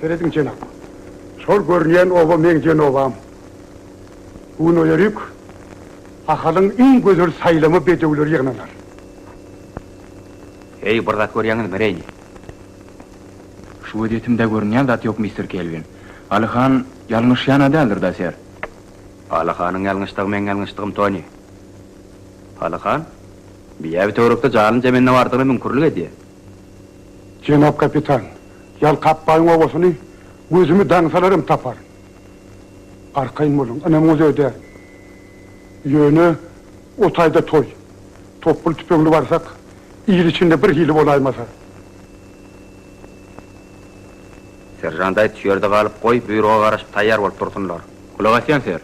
Serediň, jenap. Şol görünýän oba meň Jenobam. Bu gün o ýerik Ahalyň iň gözel saýlama bedewleri ýygnanar. Heý, bir zat görýäňizmi, Reýni? Şu gözýetimde görünýän zat ýok, mister Kelwin. Aly han ýalňyşýan-a däldir-dä, ser? Aly hanyň ýalňyşdygy meň ýalňyşdygym, Toni. Aly han, biýä bir töwerekde jalyn jemende bardygyna müňkürlik edýä. Jenap kapitan, Ýalkapbaýyň obasyny gözümi daňsalar hem taparyn. Arkaýyn boluň, ynamyňyzy ödärin. Ýöne o taýda toý. Topbul tüpeňli barsak, il içinde bir hili bolaýmasa. Seržant aýt, şu ýerde galyp goý, buýruga garaşyp taýýar bolup dursunlar. Gulak asýan, ser.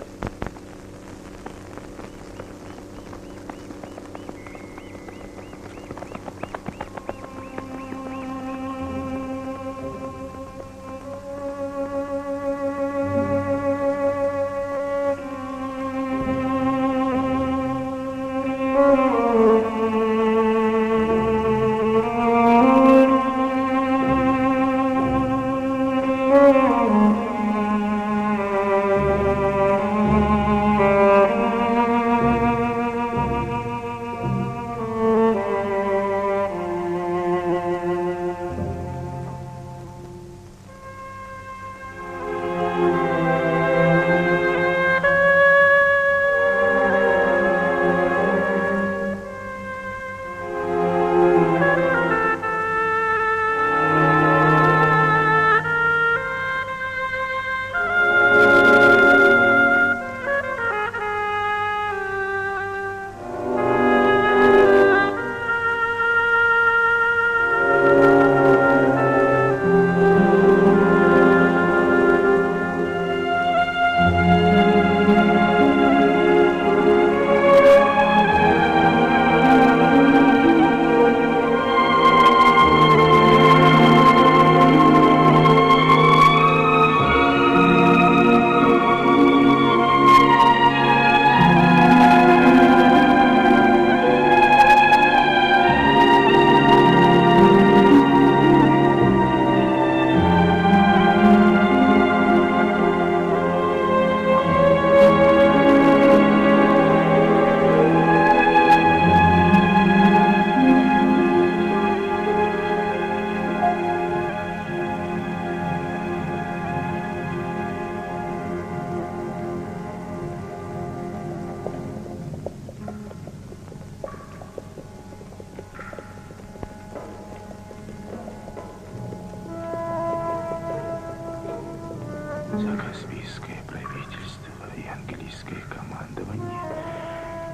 Закаспийское правительство и английское командование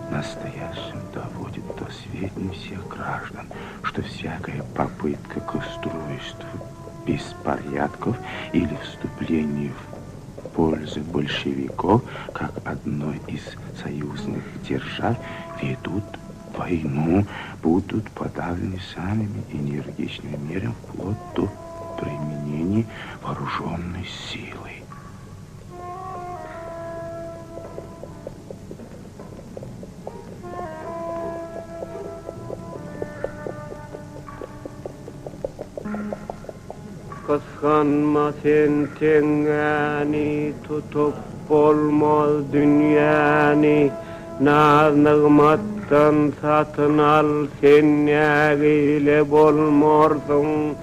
настоящим доводит до сведения всех граждан, что всякая попытка к устройству беспорядков или вступлению в пользу большевиков, как одной из союзных держав, ведут войну, будут подавлены самыми энергичными мерами вплоть до применения вооруженной силы. Gysganma sen teňňäni, Tutup bolmaz dünýäni. Naz-nygmatdan satyn al, sen nägile bolmarsyň.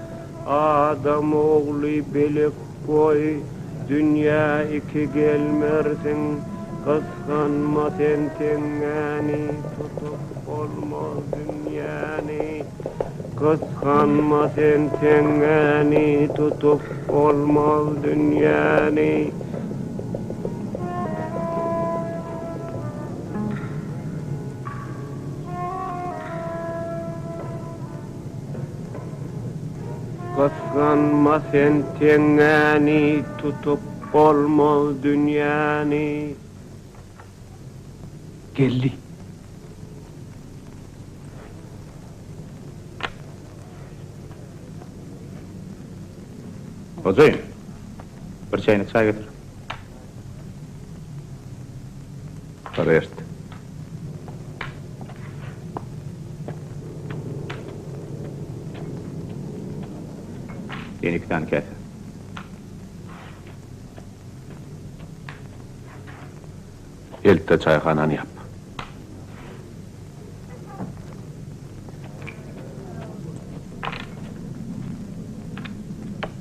Adam ogly belek goý, dünýä iki gelmersiň. Gysganma sen teňňäni, tutup bolmaz dünýäni. Gysganma sen teňňäni, tutup bolmaz dünýäni. Gysganma sen teňňäni, tutup bolmaz dünýäni. Geldi. Hojaýyn, bir çäýnek çaý getir. Arest. Ýene iki sany käse. Elt-de çaýhanany ýap.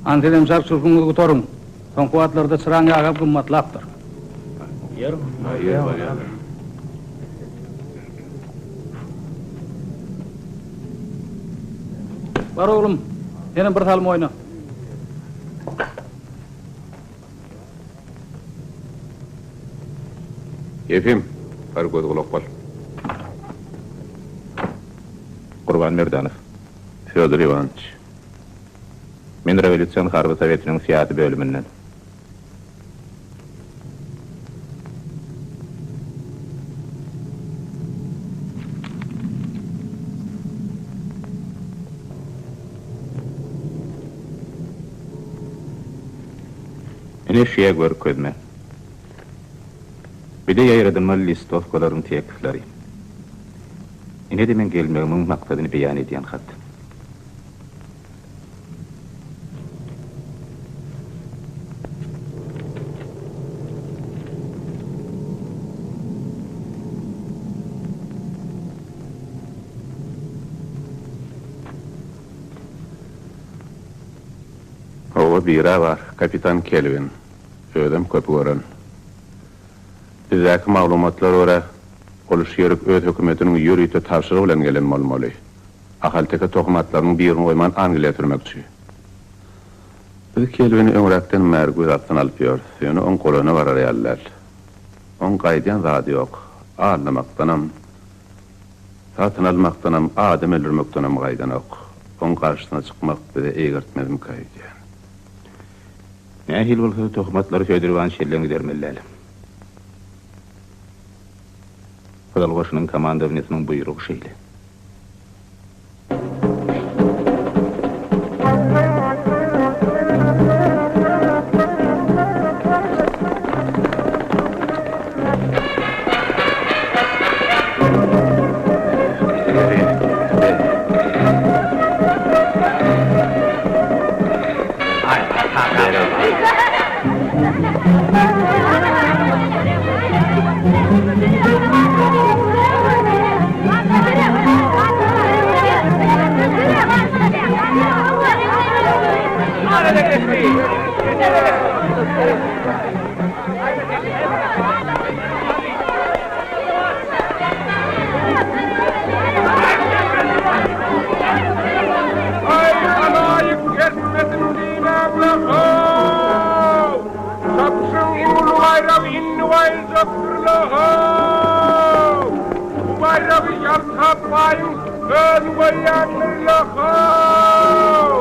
Hany sizem çark-çurkuňyzy gutaryň. Soňky wagtlarda çyraň ýagam gymmatlapdyr. Bar oglum, senem bir salym oýna. Ýefim, bar göz-gulak bol. Gurban Merdanow. Fýodor Iwanyç. Men Rewolýusion harby sowetiniň syýasy bölüminden. Ine şüýä görkezme. Bide ýaýradylmaly listowkalaryň tekstleri. Ine-de meň gelmegimiň maksadyny beýan edýän hat. Hawa, bir-ä bar, kapitan Kelwin. Özem köpi gören. Bizdäki maglumatlara görä, ol şu ýerik öz hökümetiniň ýörite tabşyrygy bilen gelen bolmaly. Ahalteke tohum atlarynyň birini goýman Angliýa sürmekçi. Biz Kelwini öňräkden bäri göz astyna alyp ýörüs, ýöne oň golaýyna barar ýaly däl. Oň gaýdýan zady ýok. Aldamakdanam, satyn almakdanam, adam öldürmekdenem gaýdanok. Oň garşysyna çykmak bize eýgertmezmikä öýdýän. Nähili bolsa-da tohum atlary Fedor Iwanyç elden gidermeli däl. Gyzyl Goşunyň komandowaniýesiniň buýrugy şeýle. Aý, halaýyk etmesin diýmäň-le-how! Çapyşyň iň uly baýragy indi goýuljakdyr-le-how! Bu baýragy Ýalkap baýyň özi goýýandyr-le-how!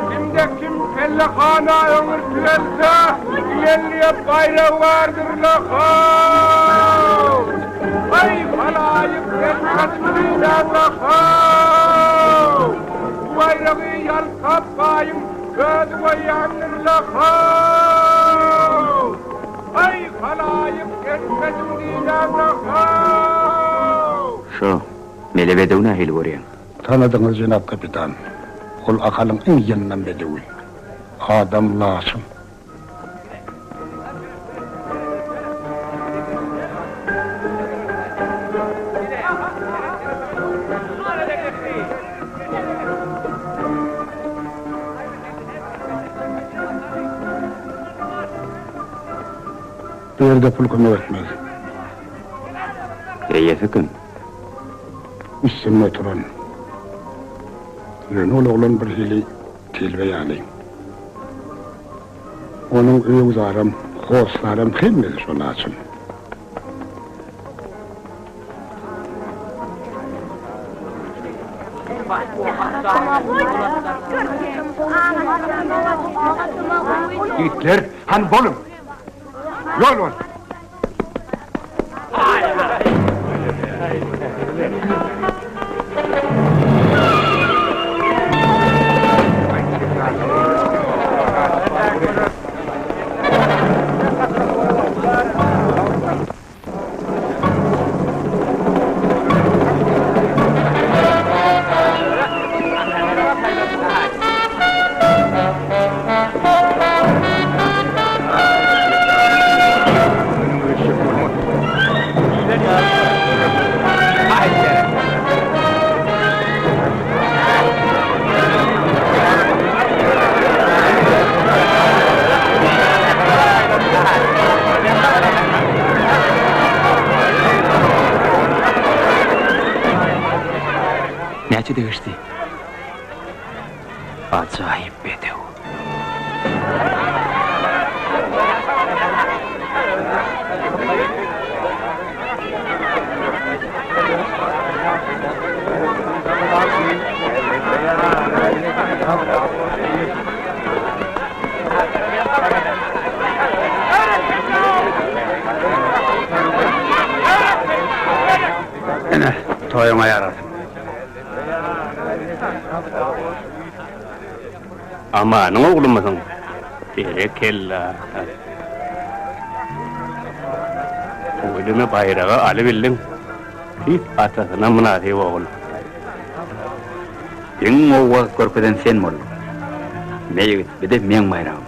Kimde-kim pellehana öňürti gelse, diýenliýe baýragy bardyr-le-how! Aý, halaýyk etmesin diýmäň-le-how! Bu baýragy Ýalkap baýyň özi goýýandyr-la-how! Aý, halaýyk etmesin diýmäň-la-how! Şo, mele bedew nähili görýäň? Tanadyňyz, jenap kapitan. Ol Ahalyň iň ýyndam bedewi. Adam laçyn. Bu ýerde pul kömek etmez. Eýesi kim? Üstünde oturan. Ýöne ol oglan birhili telbe ýaly. Onuň öý-güzaram, hossaram hemmesi şo laçyn. Ýigitler, hany boluň! Ýol bolsun! Näçe degişdi? Ajaýyp bedew. Ine, toýuňa ýarasyn. Amanyň oglumysyň? Berekella! Tüweleme baýragy alybildiň. Tüýs atasyna mynasyp ogul. Iň gowy wagt görkezen sen bolduň. Me ýigit, bi-de meň baýragym.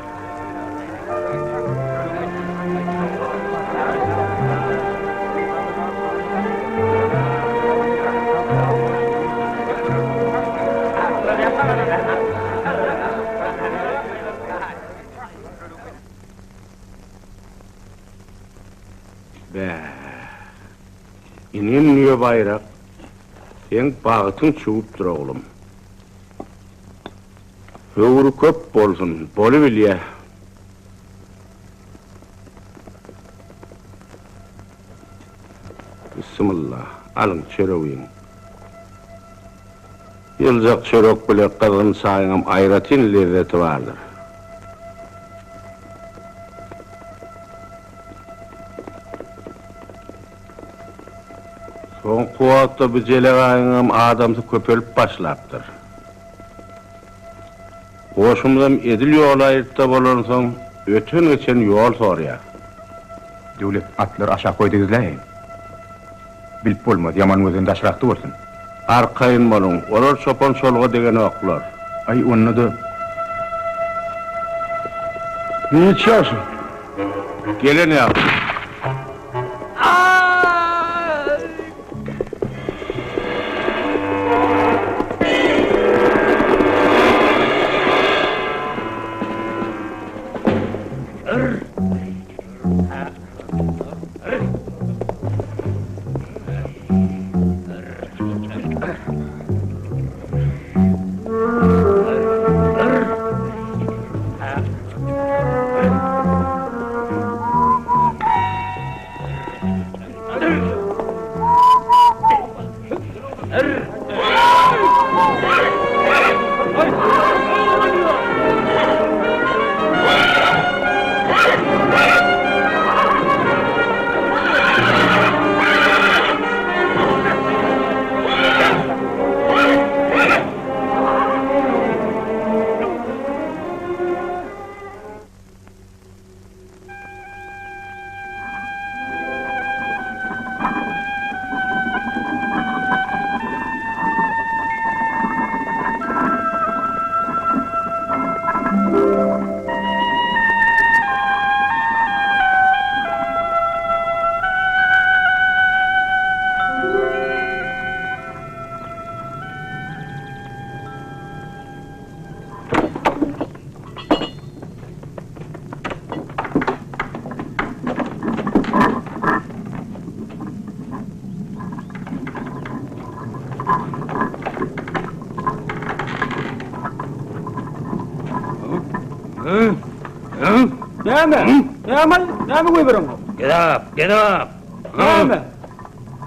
Bäh. Inem düýe baýrak, seň bagtyň çüwüpdir oglum. Höwri köp bolsun, bolubilýä. Bissimylla, alyň çörek iýiň. Ýyljak çörek bile gyzgyn çaýyňam aýratyn lezzeti bardyr. Soňky wagtda bu jelegaýyňam adamsy köpelip başlapdyr. Goşumyzam edil ýolaýyrtda bolansoň, öten-geçen ýol sorýar. Döwlet, atlary aşak goý-da gizläýeýin. Bilip bolmaz, ýaman gözden daşrakda bolsun. Arkaýyn boluň, olar çopan-çoluga degenoklar. Aý, onda-da. Ne içýärsiň? Gelen ýagşy. Näme? Näme? Näme goýbereňok? Get up, get up! Näme?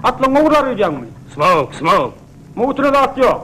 Atlaňa urar öýdýäňmi? Smoke, smoke! Mugtuna zat ýok.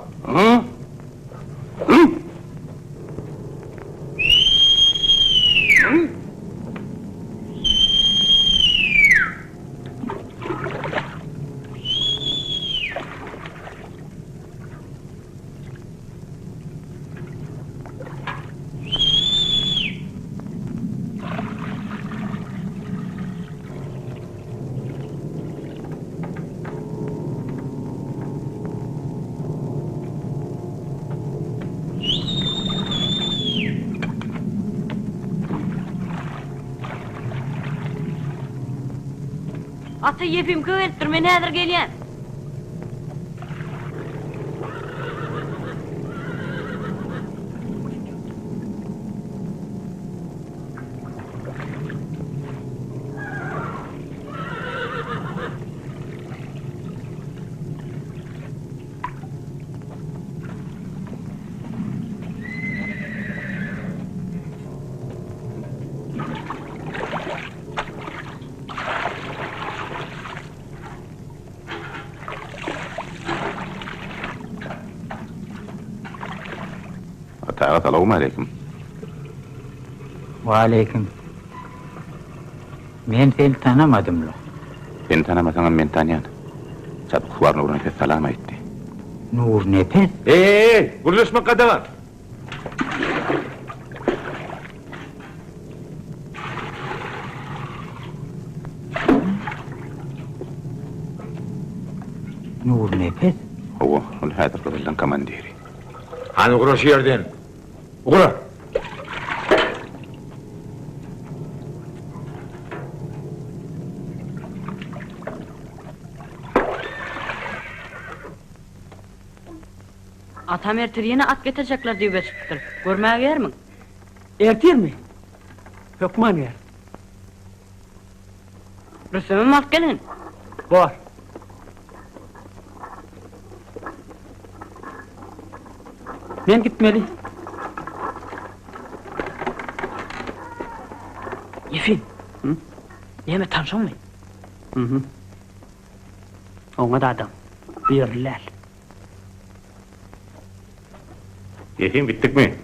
Ata Ýefimka gelipdir, men häzir gelýän. Aga salowmaleýkim. Waleýkim. Men seni tanamadym-la. Seni tanamasaňam men tanýan. Çapyksuwar Nurnepes salam aýtdy. Nurnepes? Eý-eý-eý, gürleşmek gadagan! Nurnepes? Hawa, ol häzir gyzyllaň komandiri. Hany ugra şu ýerden! Ugra! Atam ertir ýene at getirjekler diýip eşidipdir. Görmäge germiň? Ertirmi? Hökman ger. Rüstemem alyp gelgin. Bor. Men gitmeli. Ýefim. Näme tanşyňmy? Mhm. Oňat adam. Bu ýerli däl. Ýefim gitdikmi?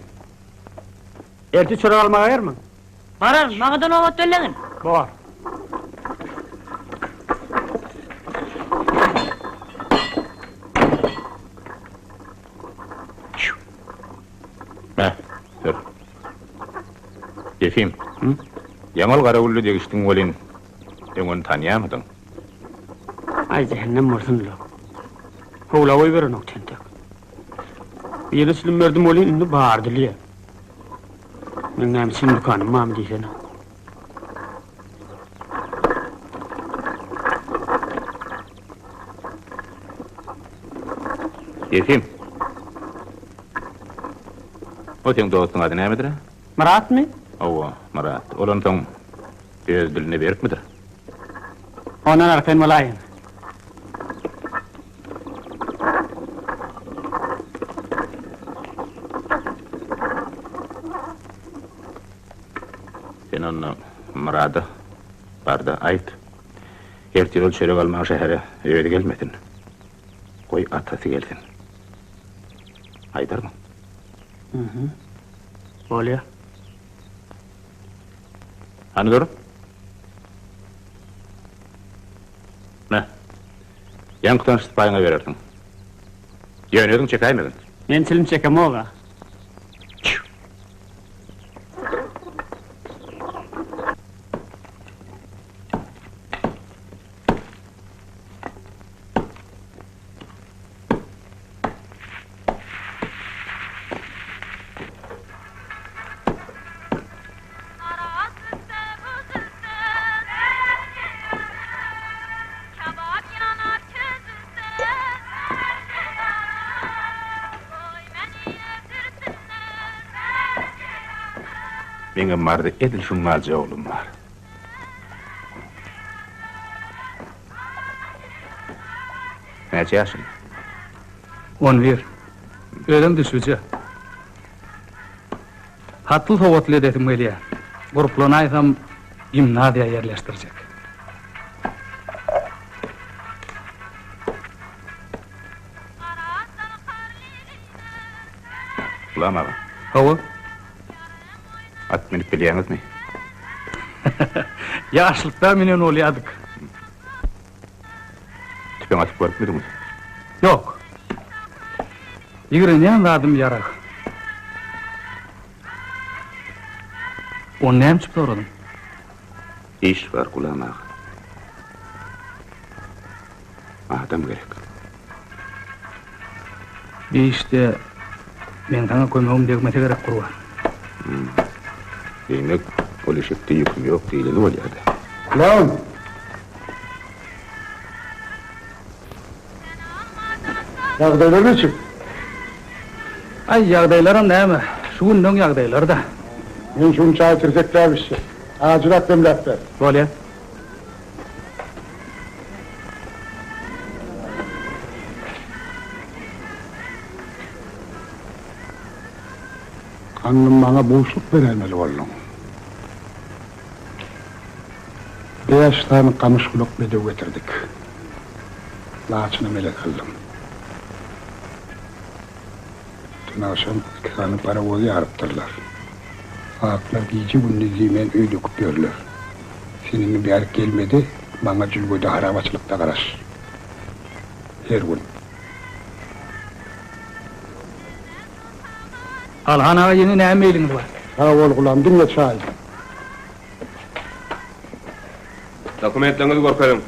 Ertir çörek almaga germiň? Bararyn, maňa-da nobat bellegin. Bor. Mä, sür. Ýefim, ýaňy ol Garagülli degişdiň welin, öň ony tanýarmydyň? Aý, jähennem bolsun-la. Howla goýberenok tentek. Birine çilim berdim welin, indi bary dilýär. Meň näme çilim dükanym barmy diýsene. Ýefim. O seň dostuň ady nämedir-ä? Myratmy? Hawa, Myrat. Ol onsoň öz diline berkmidir? Ondan arkaýyn bolaýyň. Sen onda Myrada bar-da aýt. Ertir ol çörek almaga şähere özi gelmesin. Goý atasy gelsin. Aýdarmyň? Mhm. Bolýa. Hany dur. Me. Ýaňky tanyş sypaýyňa berersiň. Ýöne özüň çekäýmegin. Men çilim çekemog-a. Meňem bardy edil şuň ýalyja oglum bar. Näçe ýaşyňda? On bir. Özem düşbüje. Hatly-sowatly edesim gelýär. Gurplanaýsam, gimnaziýa ýerleşdirjek. Gulam aga. Hawa. At münüp bilýäňizmi? Ýaşlykda münen bolýardyk. Tüpeň atyp görüpmidiňiz? Ýok. Ýigrenýän zadym ýarag. Ony näme üçin soradyň? Iş bar, Gulam aga. Adam gerek. Bir işde meň saňa kömegim degmese gerek, Gurban. Diýmek, ol eşekde ýüküm ýok diýleni bolýa-da. Lan! Ýagdaýlar niçik? Aý, ýagdaýlaram näme, şu günleň ýagdaýlary-da. Men şu gün çaý tirsekläp içjek. Ajyrak demläp ber. Bolýa. Gandym maňa buşluk beräýmeli bolduň. Bäş sany gamyş gulak bedew getirdik. Laçynam ele saldym. Dün agşam iki sany parowozy ýarypdyrlar. Atlar gije-gündiz diýmän öý döküp ýörler. Sen indi bärik gelme-de, maňa jülgede harabaçylykda garaş. Her gün. Alyhan aga ýene näme meýliňiz bar? Sag bol gulam, diňle çaý. Dokumentleriňizi görkeziň.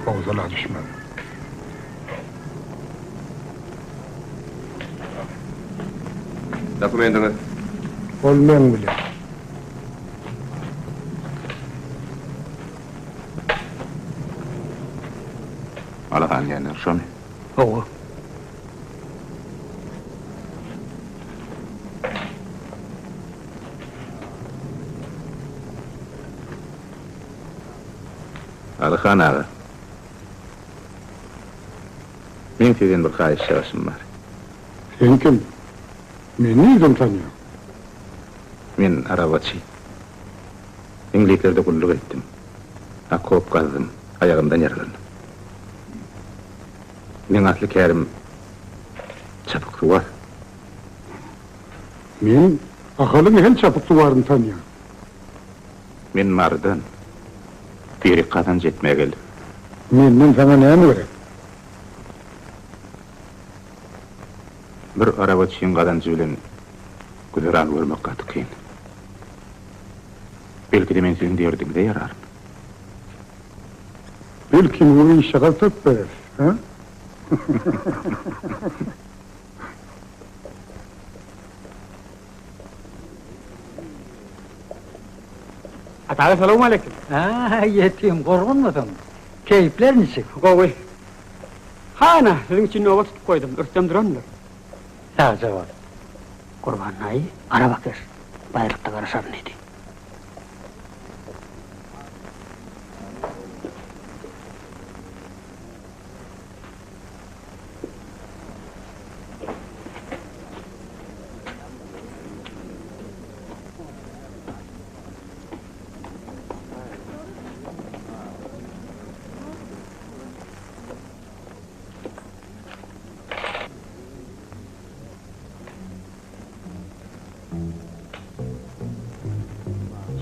Howsala düşmäň. Dokumentiňiz. Ol meň bilen. Alahan diýenler şomy? Hawa. Alyhan aga. Meň sizden bir haýyş-çagyşym bar. Sen kim? Meni nirden tanýaň? Men arabaçy. Iňlislerde gulluk etdim. Okop gazdym, aýagymdan ýaralandym. Meň asly kärim çapyksuwar. Men Ahalyň hem çapyksuwaryny tanýan. Men Marydan. Biri gazanç etmäge geldim. Menden saňa näme gerek? Bir arabaçyň gazanjy bilen güzeran görmek gaty kyn. Belki-de men siziň derdiňize ýararyn. Belki muňa işjagaz tapyp bereris, hä? Ata aga salowmaleýkim. Hä, ýetim, gorgunmysyň? Keýpler niçik? Gowy. Hana, siziň üçin nobat tutup goýdum, ürsem durandyr. Sagja bol. Gurban daýy arabakeş, baýrykda garaşaryn diýdi.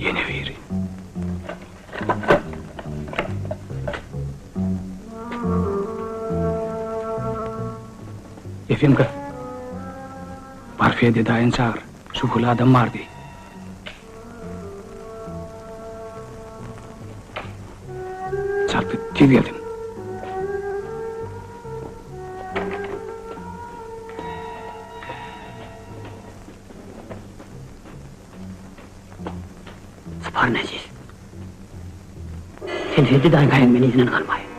Ýene biri. Ýefimka, bar Fedýa daýyny çagyr, şübheli adam bar diý. Çalt git, tiz gelsin. Sapar Neziz. Sen Feddi daýyň gaýyň men yzyndan galmaýyn.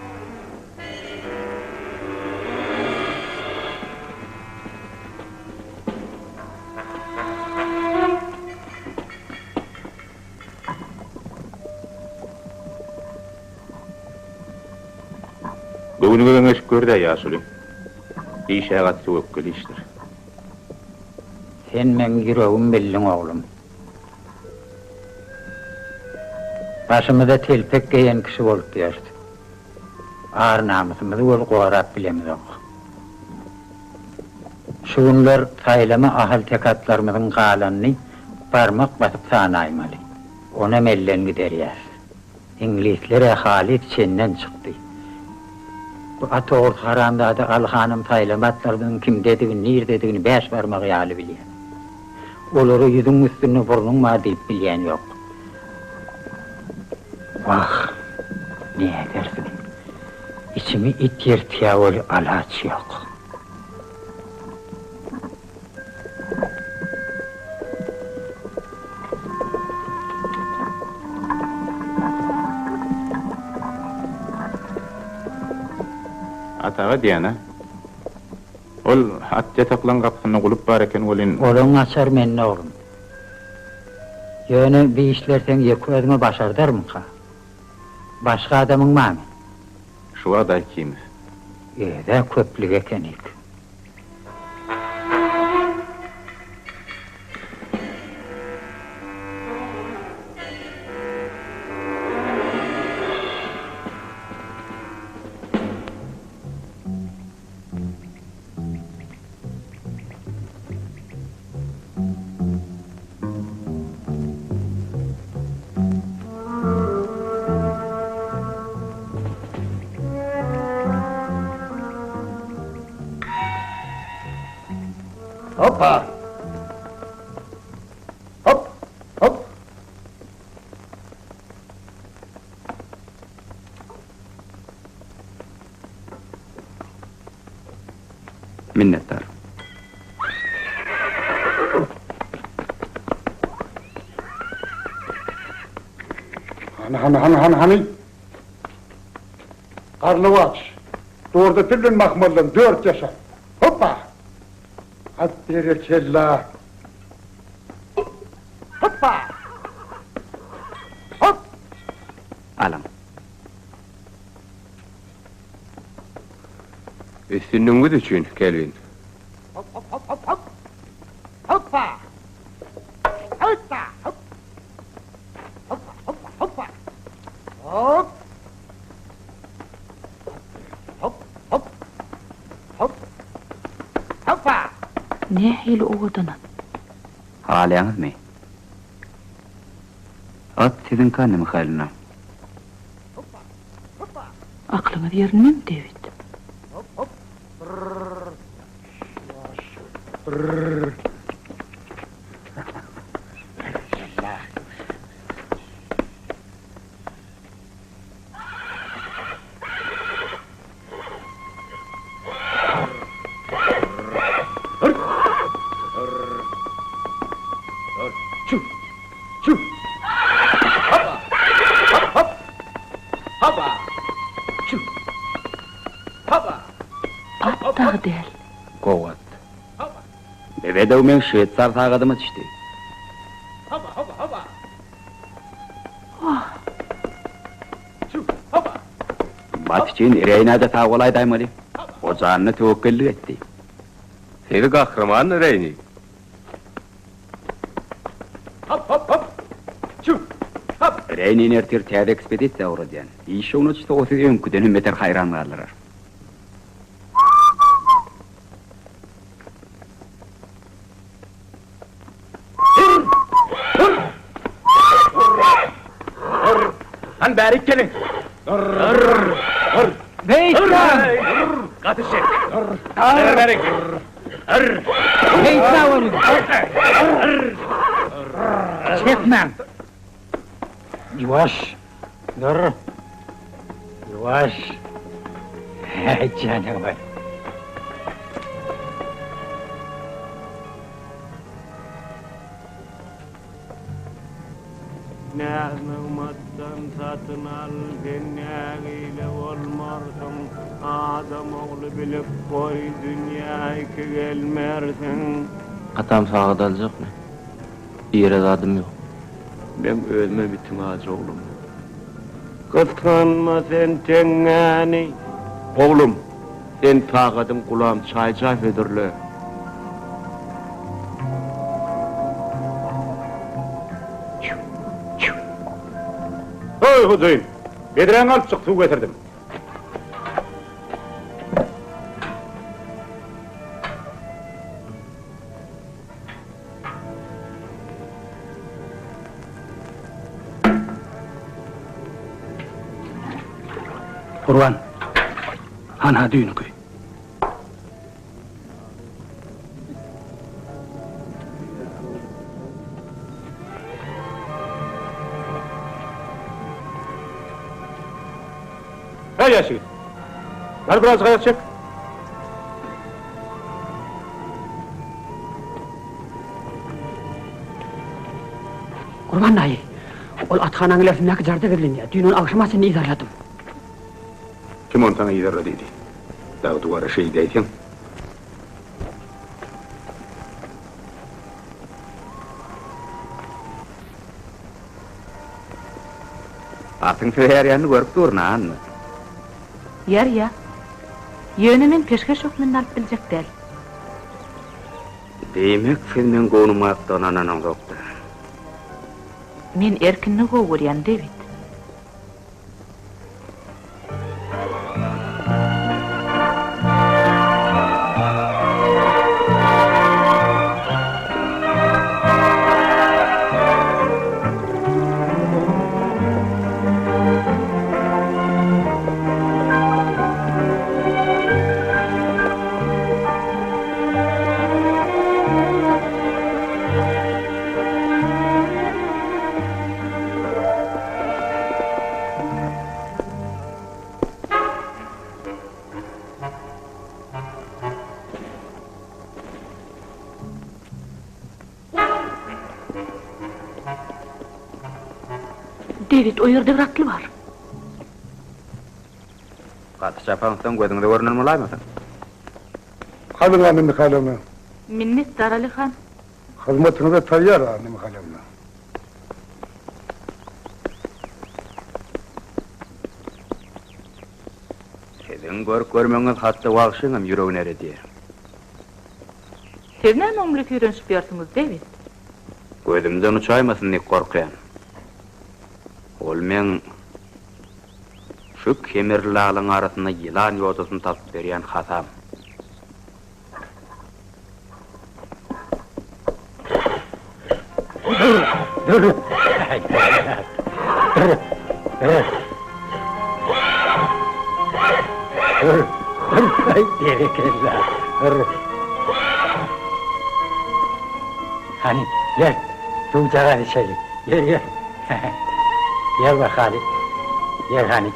Göwnüňe geňeşip gör-dä, ýaşuly. Iş-ä gaty töwekgel işdir. Sen meň ýüregimi bildiň, oglum. Başymyza telpek geýen kişi bolup ýörüs. Ar-namysymyzy weli gorap bilemizok. Şu günler saýlama ahalteke atlarymyzyň galanyny barmak basyp sanaýmaly. Onam elden giderýäs. Iňlisler-ä halys çenden çykdy. Bu at ogrusy haramzada Aly hanam saýlama atlarymyzyň kimdedigini, nirdedigini bäş barmagy ýaly bilýär. Olara ýüzüň üstünde burnuň bar diýip bilýän ýok. Wah, nädersiň. Içimi it ýyrtýa weli alaç ýok. Ataga diýýän-ä. Ol at ýataklaň gapysynda gulup bar eken welin. Olaň açary mende oglum. Ýöne bi işler seň ýeke özüňe başardarmyka? Başga adamyň barmy? Şu wagt-a ikimiz. Öz-ä köplük ekenik. Hoppa! Hop! Hop! Minnetdar. Hany, hany, hany, hany, hany. Garlawaç. Dorda pillen mahmaldan dört ýaşar. Hoppa! At berekella. Hoppa! Hop! Alyň. Üstünligiňiz üçin, Kelwin. Hop, hop, hop, hop, hop. Hoppa! Hoppa! Hop! Hoppa, hoppa, hoppa. Hop! Hop, hop. Hop. Hoppa! Nähili owadan at. Halaýaňyzmy? At siziňki Anna Mihaýlowna. Aklyňyz ýerindemi, Dewid? Hop, hop. Brrr. Ýuwaş. Brrr. Berekella. At dagy däl. Gowy at. Bebedow meň şweýsar sagadyma düşdi. Wah! Bat üçin Reýnä-de sag bol aýdaýmaly. O janyna töwekgellik etdi. Siz gahryman Reýni. Reýnini ertir täze ekspedisiýa ugradýan. Iş şowuna düşse, o sizi öňküden hem beter haýran galdyrar. Han bärik geliň. Beýtmäň! Gaty çek. Bärik. Beýtmäň ony! Çekmäň! Ýuwaş! Dur! Ýuwaş! Häý, janawer! Näz-nygmatdan satyn al, sen nägile bolmarsyň, Adam ogly bilip goý, dünýä iki gelmersiň. Atam sagat aljakmy? Iýere zadym ýok. Meň özümem itiň ajy oglum. Gysganma sen teňňäni. Oglum, sen sagadyň Gulam çaýja hödürle. Hoý, hojaýyn! Bedräňi alyp çyk, suw getirdim. Gurban, hanha düýnki. Häý, ýaş ýigit! Bar, birazjyk aýak çek. Gurban daýy, ol athanaň ilersindäki jarda gizlenýär. Düýn ony agşama çenli yzarladym. Kim ony saňa yzarla diýdi? Dag duwara şeý diýäýseň. Atyň söýerýänini görüp durun, Anna. Ýer-ýa. Ýöne men peşgeş hökmünde alyp biljek däl. Diýmek, siz meň göwnüm akdygyna ynanaňzok-da. Men erkinligi gowy görýän, Dewid. Dewid, o ýerde bir atly bar. Gaty çapaňsoň gözüňize görünen bolaýmasyn? Halyň Anna Mihaýlowna. Minnetdar, Alihan. Hyzmatyňyza taýýar, Anna Mihaýlowna. Siziň görk-görmegiňiz hatda wagşyňam ýüregini eredýär. Siz näme oň bilen süýrenişip ýörsüňiz, Dewid? Gözümden uçaýmasyn diýip gorkýan. Ol meň şu kemerli lalyň arasynda ýylan ýodasyny tapyp berýän hasam. Dur, dur. Dur, dur. Dur, dur. Aý, berekella. Dur. Hany, gel, suwjagaz içeli. Gel, gel. Gel bakaly. Gel hany.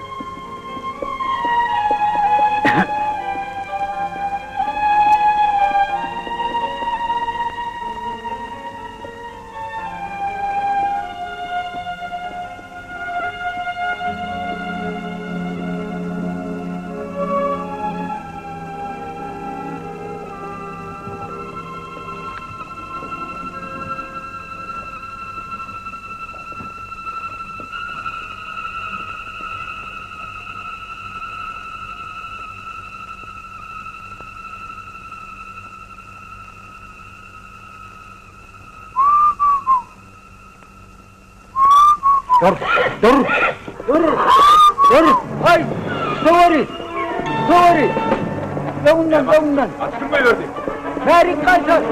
Dur, dur, dur, dur, aý, sowary, sowary, öňünden, öňünden. Aty kim goýberdi? Bärik gaýtar.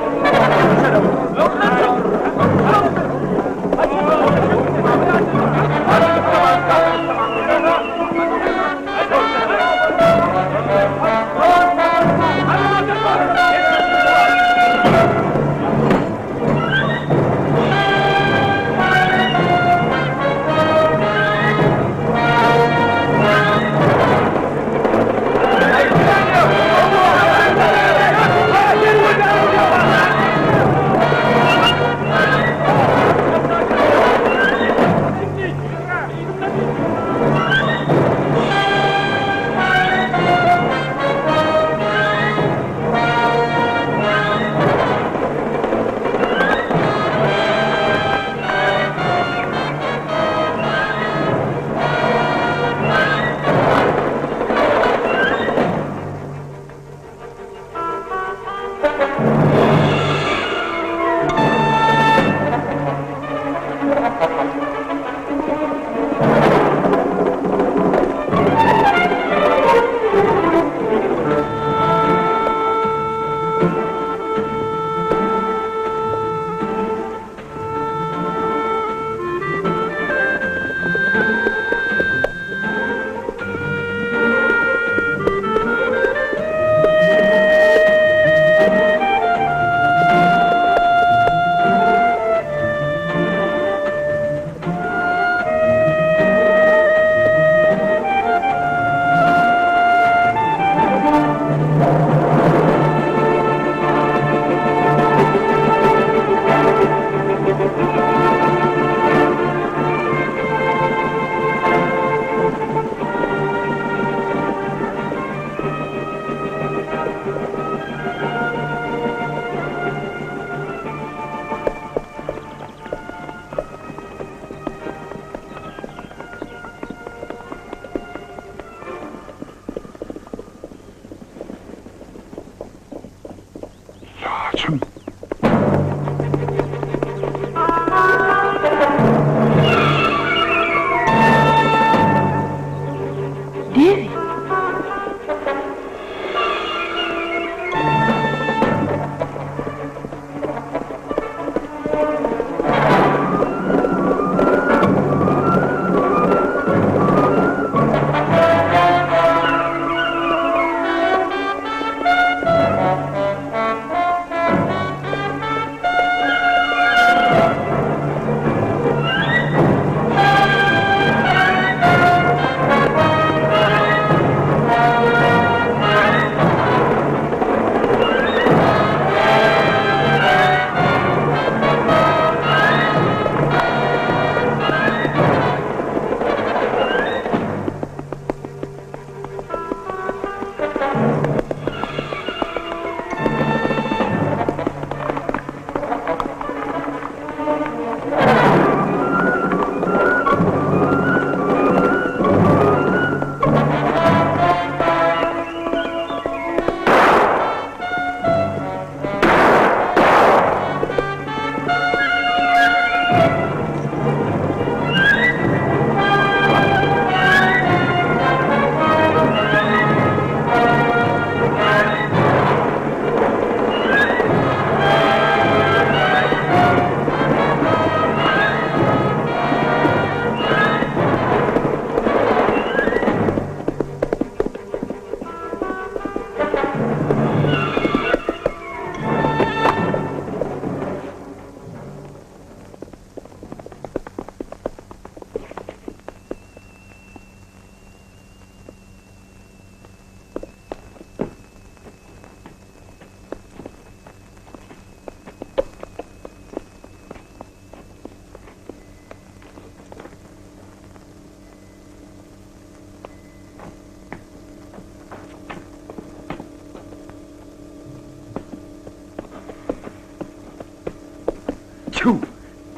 Çüw!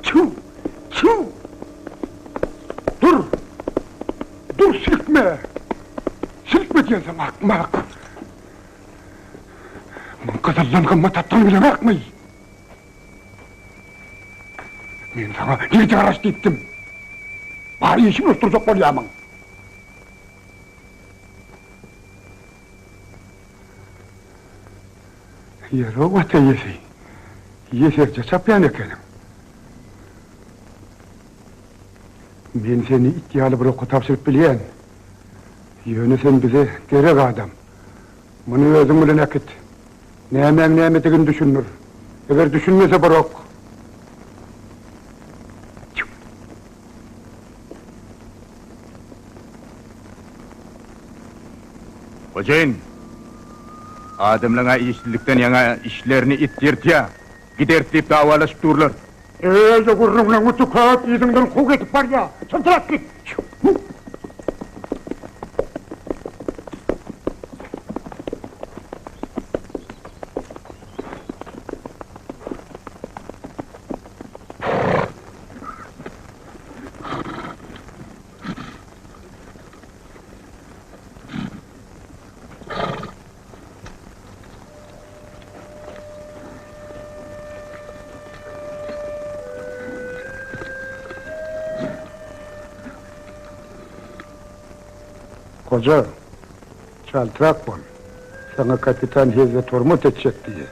Çüw! Çüw! Dur! Dur silkme! Silkme diýen saňa akmak! Muň gyzyldan gymmat atdygyny bileňokmy? Men saňa gije garaş diýipdim. Bar işimi unutdyrjak bolýarmyň? Ýeri-ow ata eýesi, ýeserje çapýan ekeniň. Men seni it ýaly bir oka tabşyryp bilýän. Ýöne sen bize gerek adam. Muny özüň bilen äkit. Nämäň nämedigini düşündir. Eger düşünmese bir ok. Hojaýyn, adamlaň-a işsizlikden ýaňa işlerini it ýyrtýa, gideris diýip dawalaşyp durlar. Öýde gürrüňleňi tüket, yzyňdan kowgy edip barýa. Çyldyrap git! Goja, çaltrak bol. Saňa kapitan hezzet-hormat etjek diýýä.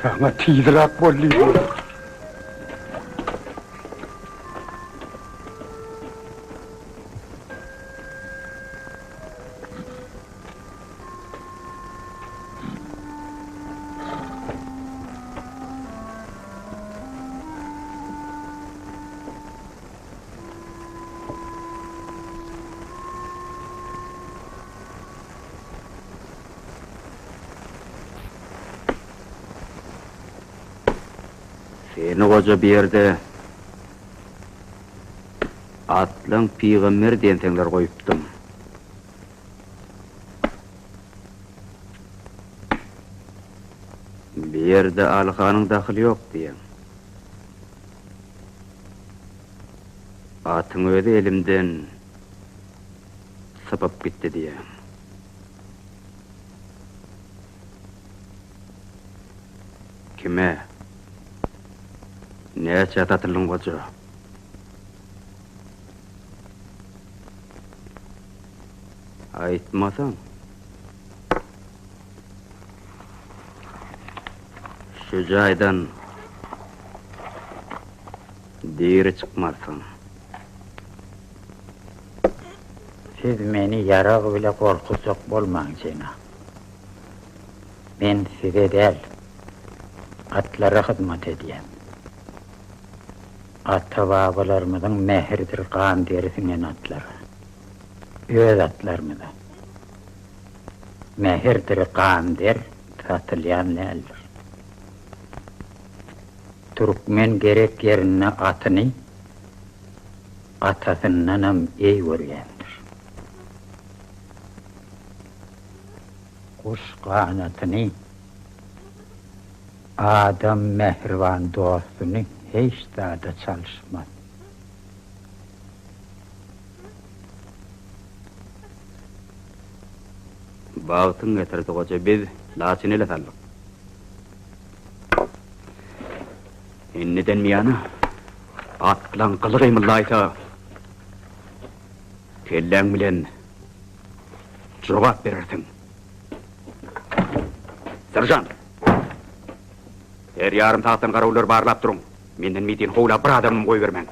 Saňa tizräk bol diýdim. Seni goja bu ýerde Atlaň pygamber diýenseňler goýupdym. Bu ýerde Alyhanyň dahyly ýok diýýäň. Atyň özi elimden sypyp gitdi diýýäň. Kime? Näçä satyldyň goja? Aýtmasaň. Şu jaýdan diri çykmarsyň. Siz meni ýarag bile gorkuzjak bolmaň, jenap. Men size däl, atlara hyzmat edýän. Ata-babalarymyzyň mähirdir gan-deri siňen atlara. Öz atlarymyza. Mähirdir gan-der satylýan däldir. Türkmen gerek ýerinde atyny atasyndanam eý görýändir. Guş ganatyny, adam mähriban dostuny hiç zada çalyşmaz. Bagtyň getirdi goja biz Laçyny ele saldyk. Indiden buýana atlaň gyly gymyldaýsa kelläň bilen jogap berersiň. Seržant! Her ýarym sagatdan garawullary barlap duruň. Menden mitin howla bir adamam goýbermäň.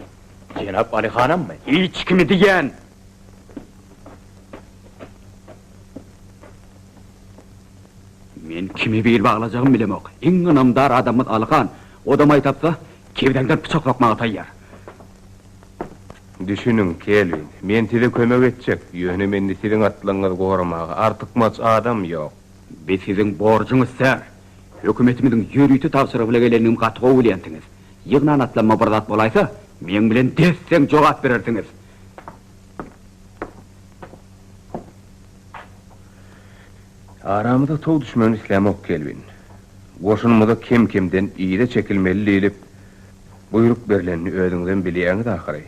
Jenap Aly hanammy? Hiç kimi diýýän! Men kime bil baglajagymy bilemok. Iň ynamdar adamymyz Aly han. Odam aý tapsa, Kebzäňden pyçak sokmaga taýýar. Düşüniň, Kelwin, men size kömek etjek, ýöne mende siziň atlaryňyzy goramaga artykmaç adam ýok. Bi siziň borjuňyz, ser. Hökümetimiziň ýörite tabşyrygy bile gelendigimi gaty gowy bilýänsiňiz. Ýygnan atlanma bir zat bolaýsa, meň bilen des-deň jogap berersiňiz. Aramyza tow düşmegini islämok, Kelwin. Goşunymyza kem-kemden yza çekilmeli diýlip, buýruk berlenini özüňizem bilýäňiz ahyry.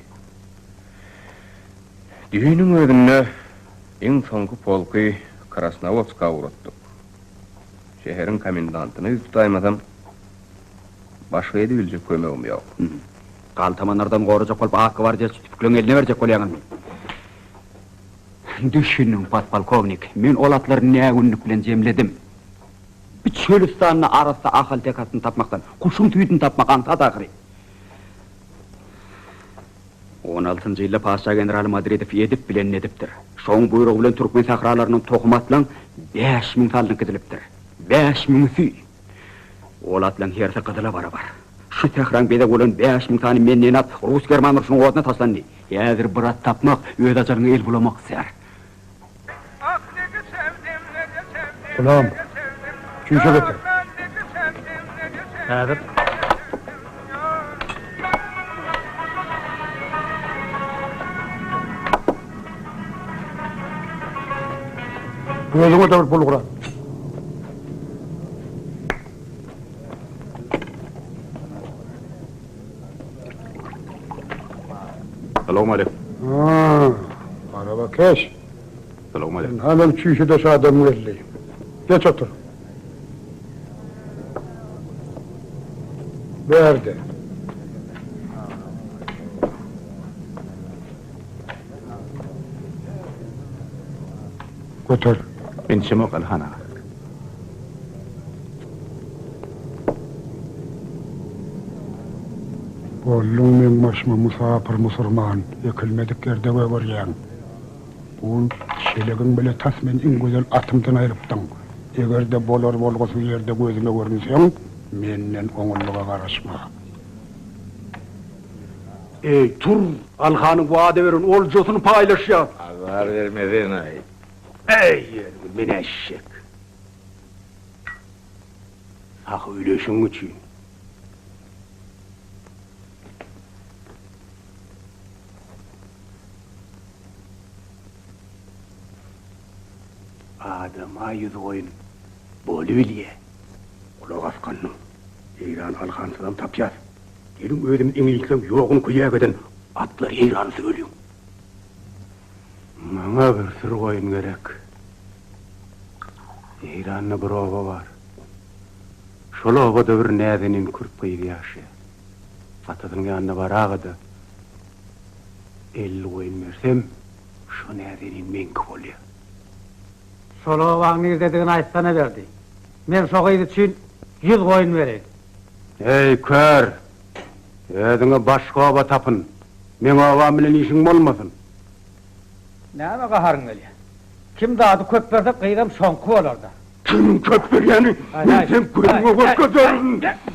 Düýnüň özünde iň soňky polky Krasnowodska ugratdyk. Şäheriň komendantyna ýüz tutaýmasam, başga edibiljek kömegim ýok. Galtamanlardan gorajak bolup ak gwardiýaçy tüpükleň eline berjek bolýaňyzmy? Düşüniň, podpolkownik, men ol atlary nägünlük bilen jemledim. Bu çölüstanda arassa ahalteke atyny tapmakdan, guşuň süýdüni tapmak aňsat ahyry. On altynjy ýylda patyşa generaly Madridow edip bilenini edipdir. Şoň buýrugy bilen türkmen sähralaryndan tohum atlaň 5000 salnyk gidilipdir. Bäş müňüsi! Ol atlaň hersi gyzyla barabar. Şu sähraň bezegi bolan 5000 sany menden at rus-german urşunyň oduna taşlandy. Häzir bir at tapmak, öz ajalyňa el bulamak, ser. Gulam, çüýşe getir. Häzir. Özüňe-de bir bulgur al. Salowmaleýkim. Ha, arabakeş. Salowmaleýkim. Halam çüýşedeş adam geldi. Geç otur. Bärde. Göter. Men içemok Alyhan aga. Bolduň meň başyma musapyr musurman, ekilmedik ýerde gögerýäň. Bu gün çelegiň bile tas meni iň gözel atymdan aýrypdyň. Eger-de bolar-bolgusyz ýerde gözüme görünseň, menden oňunlyga garaşma. Eý, tur! Alyhanyň wada beren oljasyny paýlaşýas! Azar bermesene-aý. Eý, ýergül, men eşek. Sahy üleşiň üçin. Adama ýüzgoýun bolubilýä. Gulak as gandym. Eýrany Alyhansyzam tapýas. Geliň özümiz iňlisleň ýoguny köýäk eden atlar Eýrany süreliň. Maňa bir süri goýun gerek. Eýranda bir oba bar. Şol obada bir näzenin kürt gyzy ýaşaýar. Atasynyň ýanyna baraga-da, 50 goýun bersem, şo näzenin meňki bolýar. Şol obaň nirdedigini aýtsana Berdi. Men şo gyz üçin ýüz goýun bereýin. Eý, kör! Özüňe başga oba tapyn. Meň obam bilen işiň bolmasyn. Nämä gaharyň gelýär? Kim zady köp berse, gyzam şoňky bolar-da. Kimiň köp berýäni men seň gözüňe görkezerin.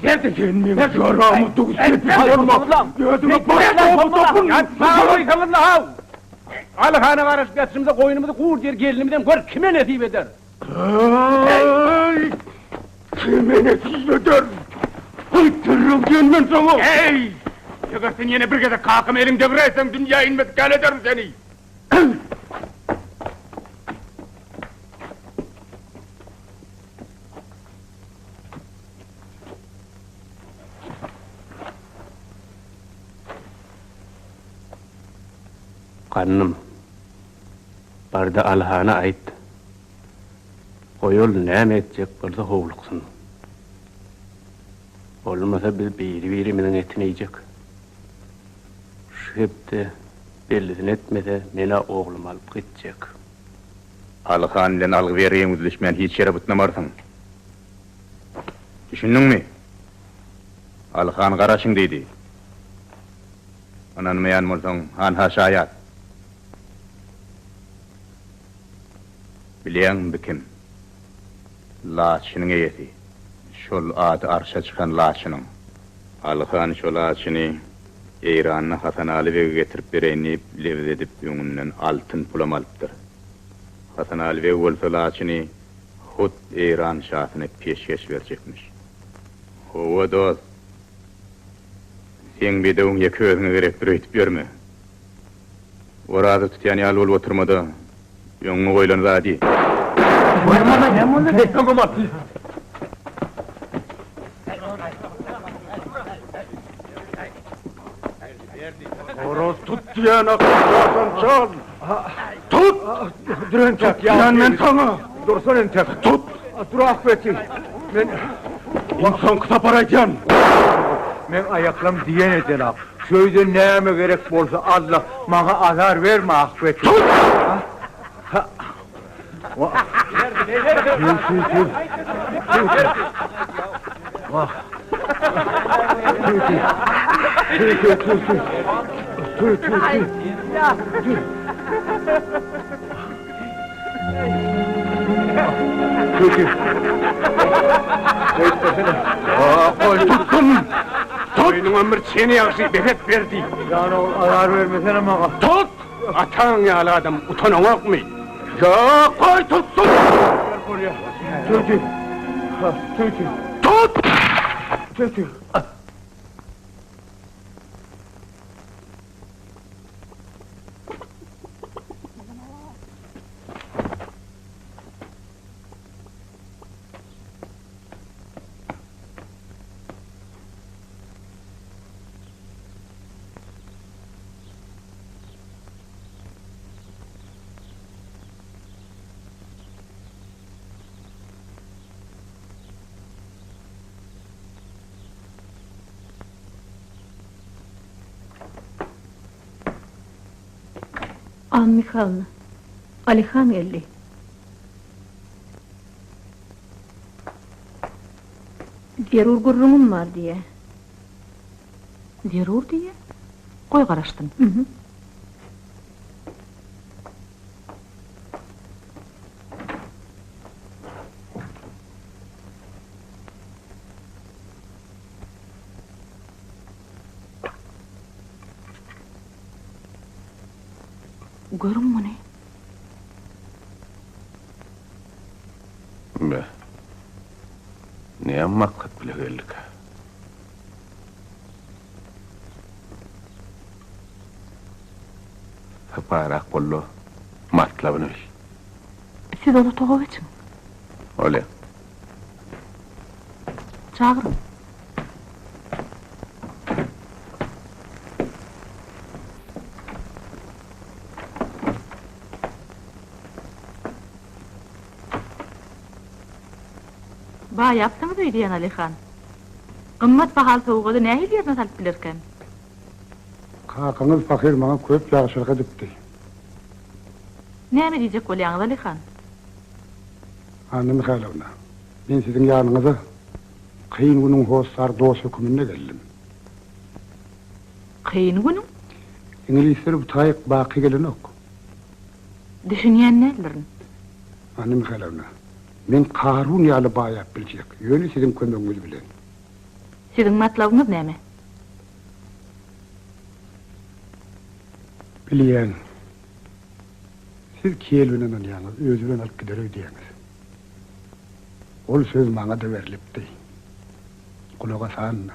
Sen meň ýarama duz sepip bolma. Özüňe başga oba tapyn. Goýsaňyzla-haw! Alyhana garaşyp ýatyşymyza goýnumyzy gur diýer gelinimizem gör kime nesip eder. Eý! Kime nesip eder? Aýtdyryn diýen men saňa! Eý! Eger sen ýene bir gezek kakama eliňi degräýseň, dünýä inmedik ýaly ederin seni! Gandym, bar-da Alyhana aýt. Goý ol näme etjek bolsa howluksyn. Bolmasa biz biri-birimiziň etini iýjek. Şu hepde bellisini etmese men-ä oglumy alyp gitjek. Alyhan bilen algy-bergiňi üzlüşmän hiç ýere butnamarsyň. Düşündiňmi? Alyhan garaşyň diýdi. Ynanmaýan bolsaň, hanha şaýat. Bilýäňmi bi kim? Laçynyň eýesi. Şol ady arşa çykan laçynyň. Alyhan şo laçyny Eýranda Hasanaly bege getirip bereýin diýip, lebz edip öňünden altyn pulam alypdyr. Hasanaly beg bolsa laçyny hut Eýran şasyna peşgeş berjekmiş. Hawa, dost. Seň bedewiň ýeke özüňe gerekdir öýdüp ýörme. Oraza tutýan ýaly bolup oturma-da, öňüňe goýlan zady. Oraz tut diýen akyldaşam çal. Tut! Dur entek. Diýen men saňa. Dursan entek. Tut! Dur ahbeti. Men iň soňky sapar aýdýan. Meň aýaklam diýen edenak. Şöýde näme gerek bolsa al-da, maňa azar berme ahbeti. Tut! Toýunyňam bir çeni ýagşy, behet berdi. Jan ogul, azar bermesene maňa. Tut! Ataň ýaly adam utanaňokmy? Ýok, goý tutsun! Bolýar. Tüýtü. Tüýtü. Tut! Tüýtü. Anna Mihaýlowna, Alihan geldi. Zerur gürrüňim bar diýýä. Zerur diýýä? Goý garaşsyn. Görüň muny. Be. Näme maksat bile geldikä? Sypaýyrak bol-da, matlabyny bil. Siz ol otaga geçiň. Bolýa. Çagyryň. Baýapsyňyz öýdýän, Alyhan. Gymmat bahaly sowgady nähili ýerine salyp bilerkäm? Kakaňyz pahyr maňa köp ýagşylyk edipdi. Näme diýjek bolýaňyz, Alyhan? Anna Mihaýlowna, men siziň ýanyňyza kyn günüň hossary dost höküminde geldim. Kyn günüň? Iňlisler bu taýyk baky gelenok. Düşünýän däldirin. Anna Mihaýlowna, men Karun ýaly baýap biljek, ýöne siziň kömegiňiz bilen. Siziň matlabyňyz näme? Bilýän. Siz Kelwine ynanýaňyz, özi bilen alyp gider öýdýäňiz. Ol söz maňa-da berlipdi. Gulak as Anna.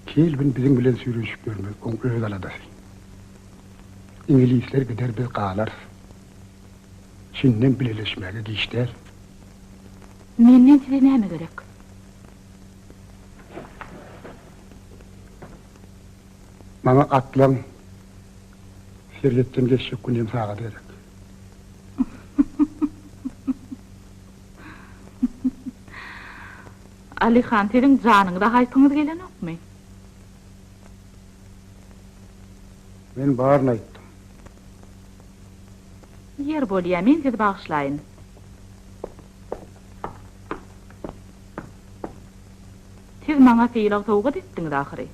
Kelwin biziň bilen süýrenişip ýörmez, oň öz aladasy. Iňlisler gider, biz galarys. Şindem bileleşmäge giç däl. Menden size näme gerek? Maňa atlaň serhetden geçjek gün hem sagat gerek. Alyhan, siziň janyňyza haýpyňyz gelenokmy? Men baryny aýtdym. Ýer bolýa, men sizi bagyşlaýyn. Siz maňa sylag sowgat etdiňiz ahyry.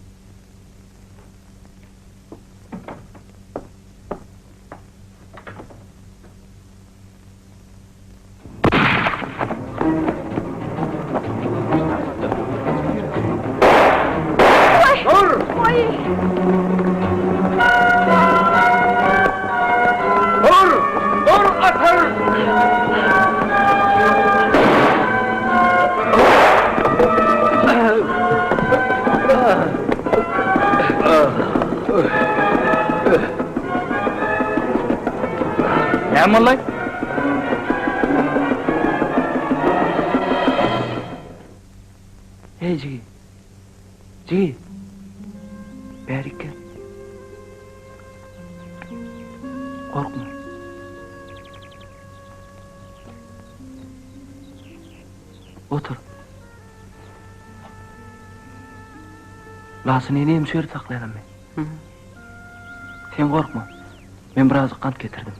Näme boldy? Heý, jigi. Jigi. Bärik gel. Gorkma. Otur. Laçyn enem şu ýerde saklaýanam men. Sen gorkma. Men birazjyk gant getirdim.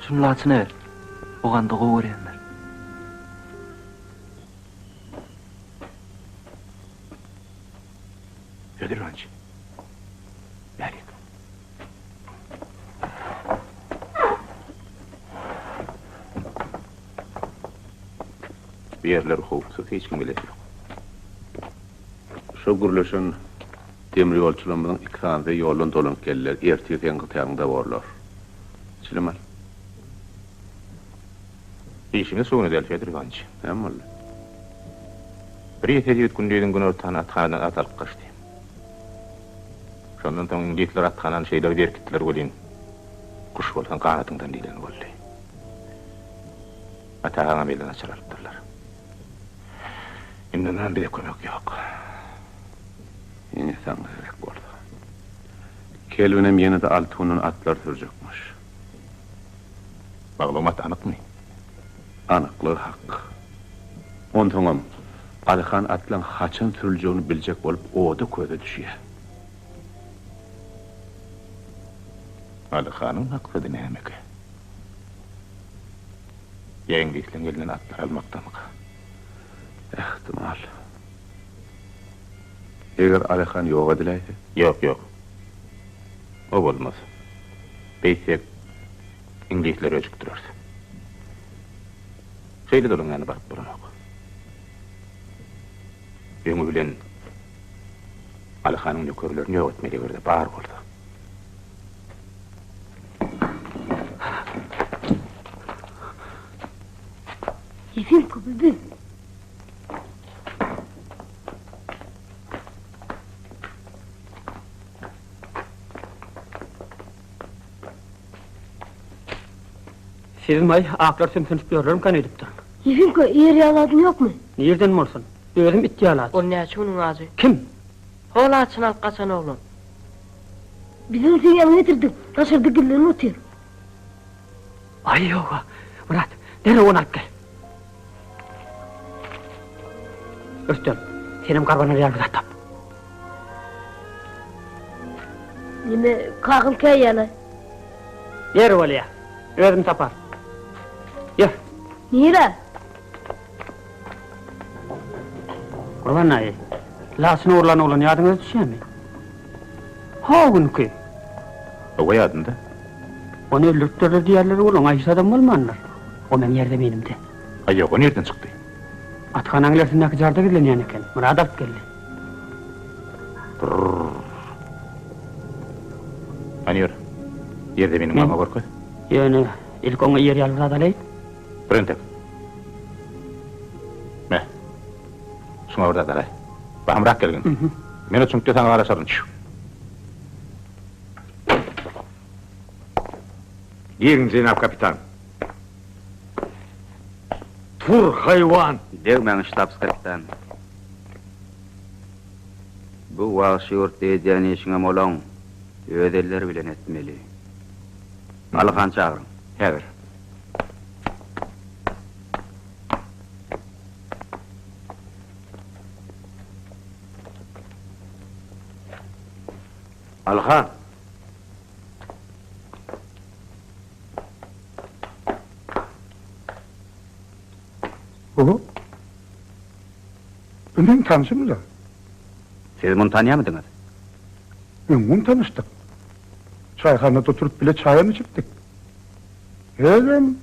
Şuny Laçyna ber. O gandy gowy görýändir. Fedir Iwanyç. Bärik. Bu ýerler howpsuz, hiç kim gelesi ýok. Şo gürleşen demir ýolçularymyzyň iki sanysy ýoldan dolanyp geldiler. Ertir seň gytagyňda borlar. Çilim al. Işiňiz şowuna däl, Fedor Iwanyç. Näme boldy? Bir ýeser ýigit gündiziň günortany athanadan at alyp gaçdy. Şondan soň iňlisler athanany şeýle bir berkitdiler welin, guş bolsaň ganatyňdan diýleni boldy. Ata agaňam elden açar alypdyrlar. Indi ondanam bize kömek ýok. Ine saňa gerek bolsa. Kelwinem ýene-de alty günden atlar sürjekmiş. Maglumat anykmy? Anyklygy hak. Onsoňam, Alyhan atlaň haçan sürüljegini biljek bolup oda-köze düşýär. Alyhanyň maksady nämekä? Ýa iňlisleň elinden atlar almakdamyka? Ähtimal. Eger Alyhan ýok ediläýse? Ýok, ýok. O bolmaz. Beýtsek, iňlisleri öjükdireris. Şeýle-de olaň ýanyna baryp bolanok. Öňi bilen Alyhanyň nökerlerini ýok etmeli, eger-de bar bolsa. Ýefimka, bu biz. Sizmaý, aklar sümsünip ýörlermikan öýdüpdirin. Ýefimka, eýer ýaly adyň ýokmy? Nirden bolsun? Özüm it ýaly at. Ol näçe günüň ajy? Kim? Hol açyny alyp gaçan oglan. Biz ony seň ýanyňa getirdik. Daşarda gizlenip otyr. Aý, ýog-a. Myrat, derrew ony alyp gel. Rüstem, senem garbanar ýaly bir zat tap. Neme, kakam käýýär-le. Ýer bolýa. Özüm tapar. Ýör. Nirä? Gurban daýy, laçyn ogurlan oglan ýadyňyza düşýärmi? Ho günki. Hawa ýadymda. Ony öldüripdirler diýýärler ol, oňa hiç zadam bolmandyr. O meň ýerzeminimde. Aý ýok, o nirden çykdy? Athanaň ilersindäki jarda gizlenýän eken. Myrat alyp geldi. Brrr. Hany ýör. Ýerzeminiňi maňa görkez. Ýöne ilk oňa iýer ýaly bir zat alaýyn. Bir entek. Me. Şuňa bir zat alaý. Bahymrak gelgin. Men o çüňkde saňa garaşaryn. Çüw. Giriň, jenap kapitan. Tur, haýwan! Degmäň, ştabs-kapitan. Bu wagşy ýurtda edýän işiňem olaň öz elleri bilen etmeli. Alyhany çagyryň. Häzir. Alyhan! Oho. Bu meň tanşym-da. Siz muny tanýamydyňyz? Öňňün tanyşdyk. Çaýhanada oturyp bile çaýam içipdik. Özem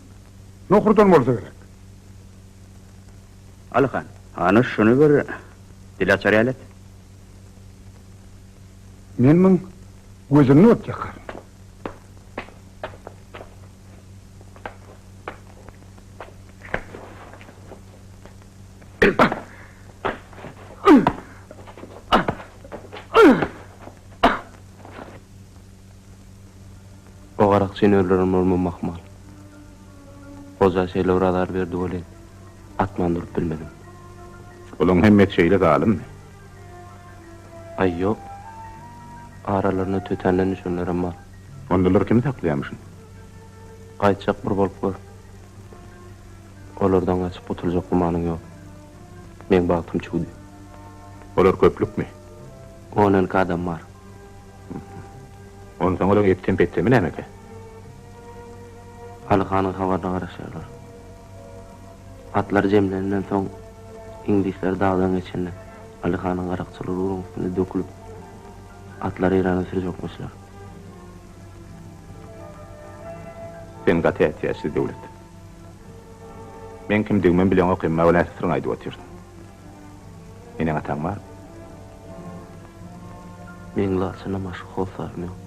nohurdan bolsa gerek. Alyhan, hany şuny bir dil açar ýaly et. Men muň gözünde ot ýakaryn. Garakçyny öldüren bolmam ahmal. Goja şeýle bir azar berdi welin, atman durup bilmedim. Olaň hemmesi şeýle zalymmy? Aý, ýok. Aralarynda tötänden düşenlerem bar. Onda olar kimi saklaýarmyşyn? Gaýtjak bir bolup gör. Olardan gaçyp gutuljak gümanyň ýok. Meň bagtym çüwdi. Olar köplükmi? On-onki adam bar. Onsoň olaň etsem-petsemi nämekä? Aly hanyň habaryna garaşýarlar. Atlar jemlenenden soň, iňlisler dagdan geçende, Aly hanyň garakçylary ugruň üstünde dökülip, atlary Eýrana sürjekmişler. Sen gaty ätiýaçsyz Döwlet. Meň kimdigimem bileňok, emma welin syryňy aýdyp otyrsyň. Eneň-ataň barmy? Meň laçyndan başga hossarym ýok.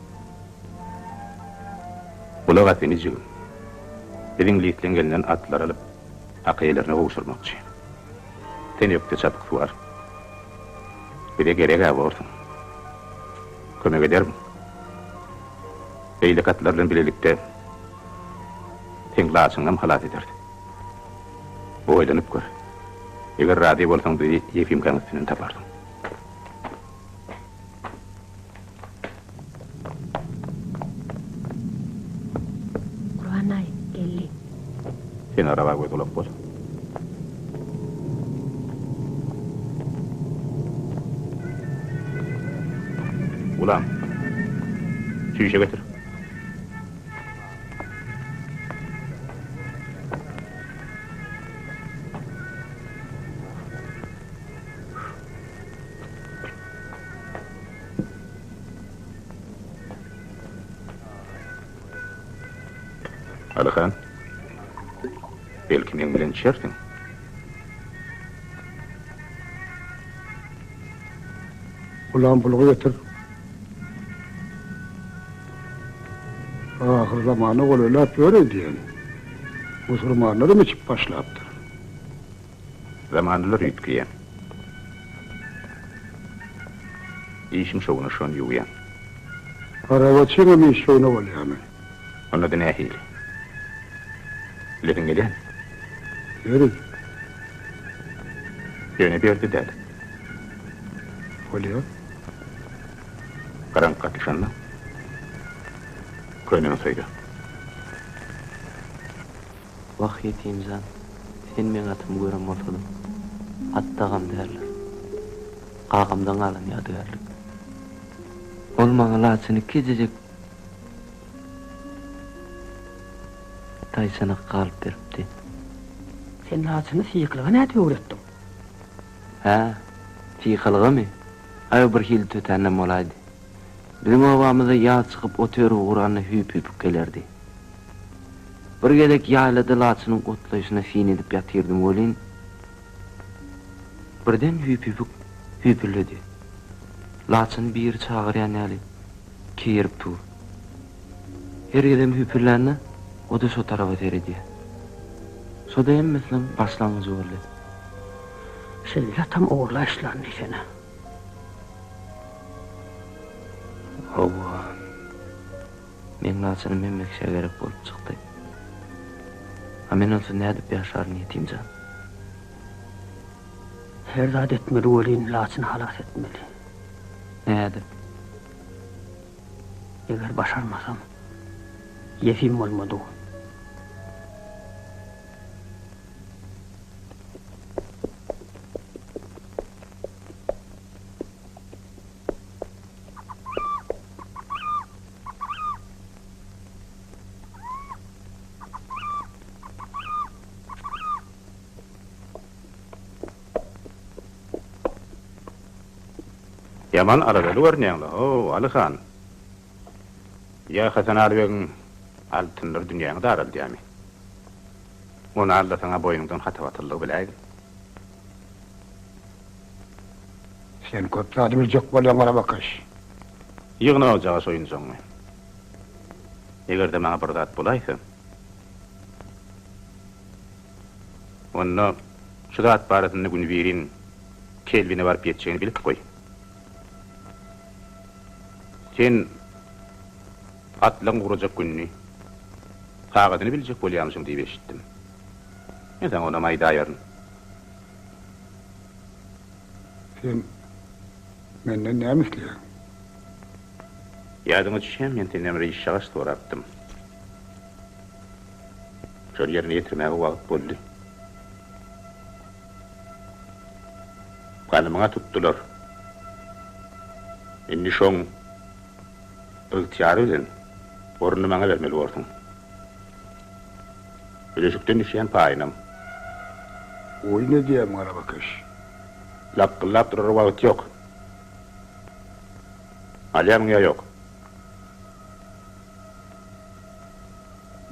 Gulak as inijigim. Biz iňlisleň elinden atlary alyp, hak eýelerine gowşurmakçy. Sen ökde çapyksuwar. Bize gereg-ä borsuň. Kömek edermiň? Beýleki atlar bilen bilelikde seň laçyňam halas ederis. Oýlanyp gör. Eger razy bolsaň bizi Ýefimkaň üstünden taparsyň. Gurban daýy, geldi. Sen araba göz-gulak bol. Gulam, çüýşe getir. Alyhan, belki meň bilen içersiň? Gulam puluňy getir. Ahyrzamana golaýlap ýör öýdýän. Musulmanlaram içip başlapdyr. Zamanalar üýtgeýär. Işim şowuna şony ýuwýan. Arabaçyňam iş şowuna bolýamy? Onda-da nähili? Bilesiň gelýärmi? Ýeri. Ýöne bu ýerde däl. Bolýar. Garaňky gatyşanda Köne Nusaýda. Wah, ýetim jan, sen meň atymy gören bolsadyň. At dagam däldir. Kakamdan galan ýadygärlik. Ol maňa laçyny kiçijik taýçanak galyp beripdi. Sen laçyny syýyklyga nädip öwretdiň? Hä, syýkalygamy? Aý, o birhili tötänden bolaýdy. Biziň obamyza ýaz çykyp ot örüp ugranda hüýp-hüýpük gelerdi. Bir gezek ýaýlada laçynyň otlaýşyna syn edip ýatyrdym welin, birden hüýp-hüýpük hüýpülledi. Laçyny biri çagyrýan ýaly keýerip dur. Her gezem hüýpüllände, o-da şo tarapa seredýär. Şo-da hemmesiniň başlangyjy boldy. Şeýle atam ogurlaýyşlaryny diýsene. Hawa. Meň laçynym hemme kişä gerek bolup çykdy. A men onsuz nädip ýaşaryn, ýetim jan? Her zat etmeli welin, laçyny halas etmeli. Nädip? Eger başarmasam, ýetim bolmadygy. Ýaman aladaly görünýäň-le, how, Aly han. Ýa Hasan Aly begiň altynlary dünýäňi daraldýamy? Ony aldasaň-a boýnuňdan hata-batyllygy biläýgin. Sen köp zady biljek bolýaň arabakaş. Ýygna ojaga soýunjagyňy. Eger-de maňa bir zat bolaýsa, onda şu zat barasynda günübirin Kelwine baryp ýetjegini bilip goý. Sen atlaryň ugrajak gününi. Sagadyny biljek bolýamyşyň diýip eşitdim. Men saňa onam aýdaýaryn. Sen menden näme isleýäň? Ýadyňa düşýärmi, men senden bir işjagaş sorapdym. Şony ýerine ýetirmäge wagt boldy. Ganymyňa tutdular. Indi şoň ygtyýary bilen ornuny maňa bermeli borsuň. Öleşikden düşýän paýynam. Oýun edýämiň arabakeş? Lakgyllap durara wagt ýok. Alýamyň ýa ýok?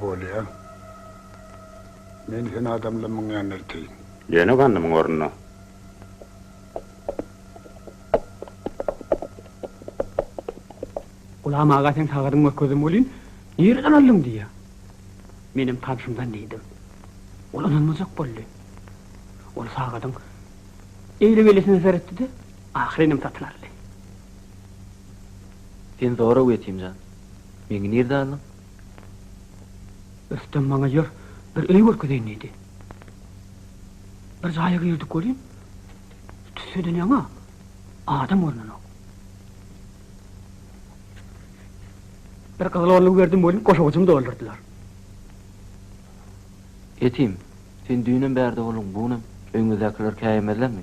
Bolýa. Men seni adamlamyň ýanyna elteýin. Ýöne gandymyň ornuna. Gulam aga seň sagadyňy görkezdim welin, nireden aldyň diýýär. Menem tanşymdan diýdim. Ol ynanmajak boldy. Ol sagadyň eýle-beýlesine seretdi-de, ahyrynam satyn aldy. Sen zora Wetimjan. Meňi nirde aldyň? Rüstem maňa ýör, bir öý görkezeýin diýdi. Bir jaýa girdik welin, tüsseden ýaňa adam görnenok. Bir gyzyl onluk berdim welin, goşawujymy doldurdylar. Ýetim, sen düýnem bärde bolduň, bu günem öýüňizdäkiler käýemezlermi?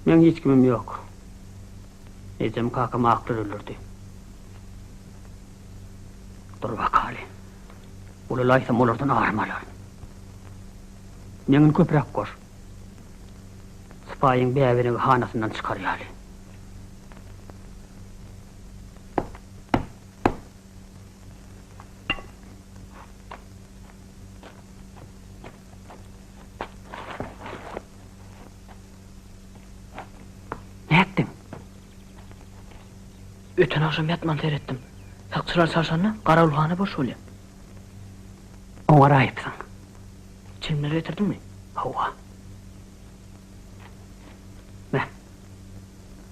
Meň hiç kimim ýok. Ejem kakamy aklar öldürdi. Dur bakaly. Ulalaýsam olardan arym alaryn. Meňini köpräk goş. Sypaýyň bäbenegi hanasyndan çykar ýaly. Nätdiň? Öten agşam ýatman seretdim. Sakçylar çalşanda garawulhana boş bolýar. Oňaraýypsyň. Çilimleri getirdiňmi? Hawa. Me.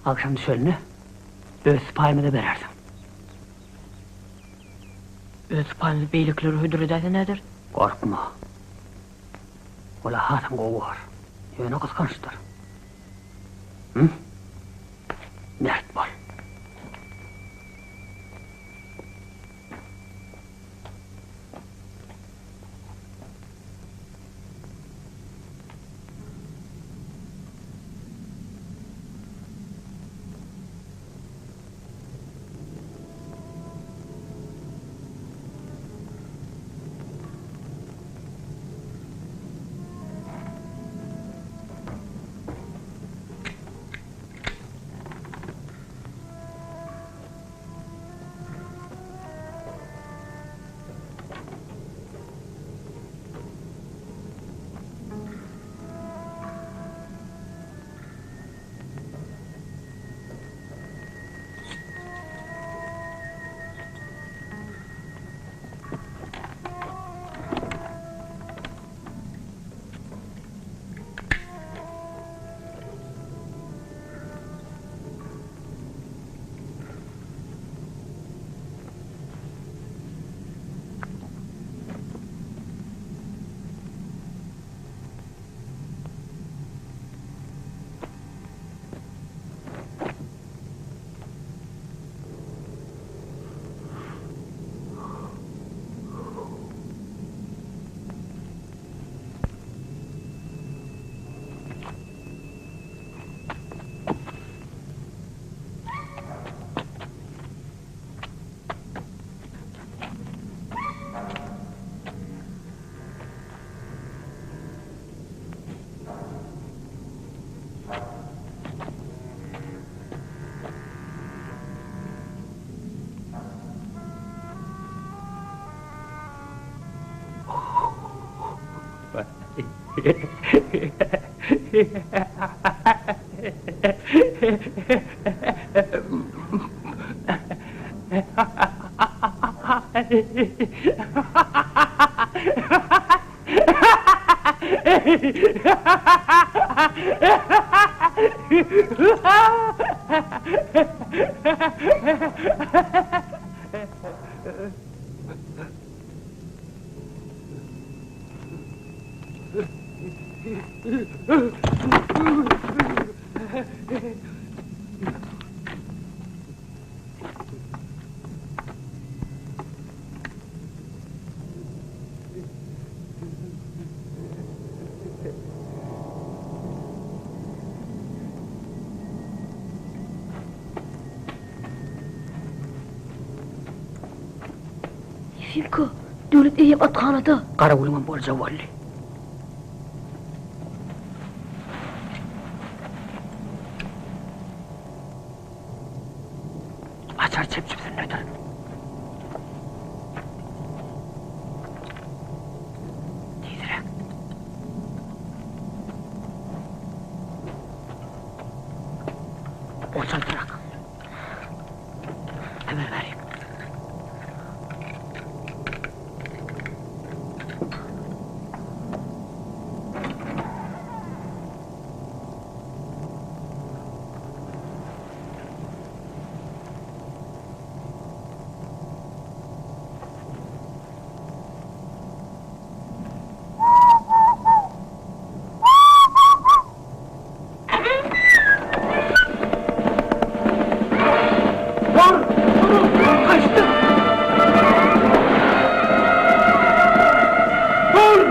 Agşam düşende öz sypaýymyza berersiň. Öz sypaýymyzy beýlekilere hödür edäýse näder? Gorkma. Ol-a hasam gowy bor. Ýöne gysgançdyr. Hüm? Mert bol. Ýefimka, Döwlet eýýäm athanada. Garawulyňam boljagy boldy. Açar çep jübsündedir. Tizräk. Gol çaltrak. Habar berýin. Dur! Durun! Kaçtı! Dur!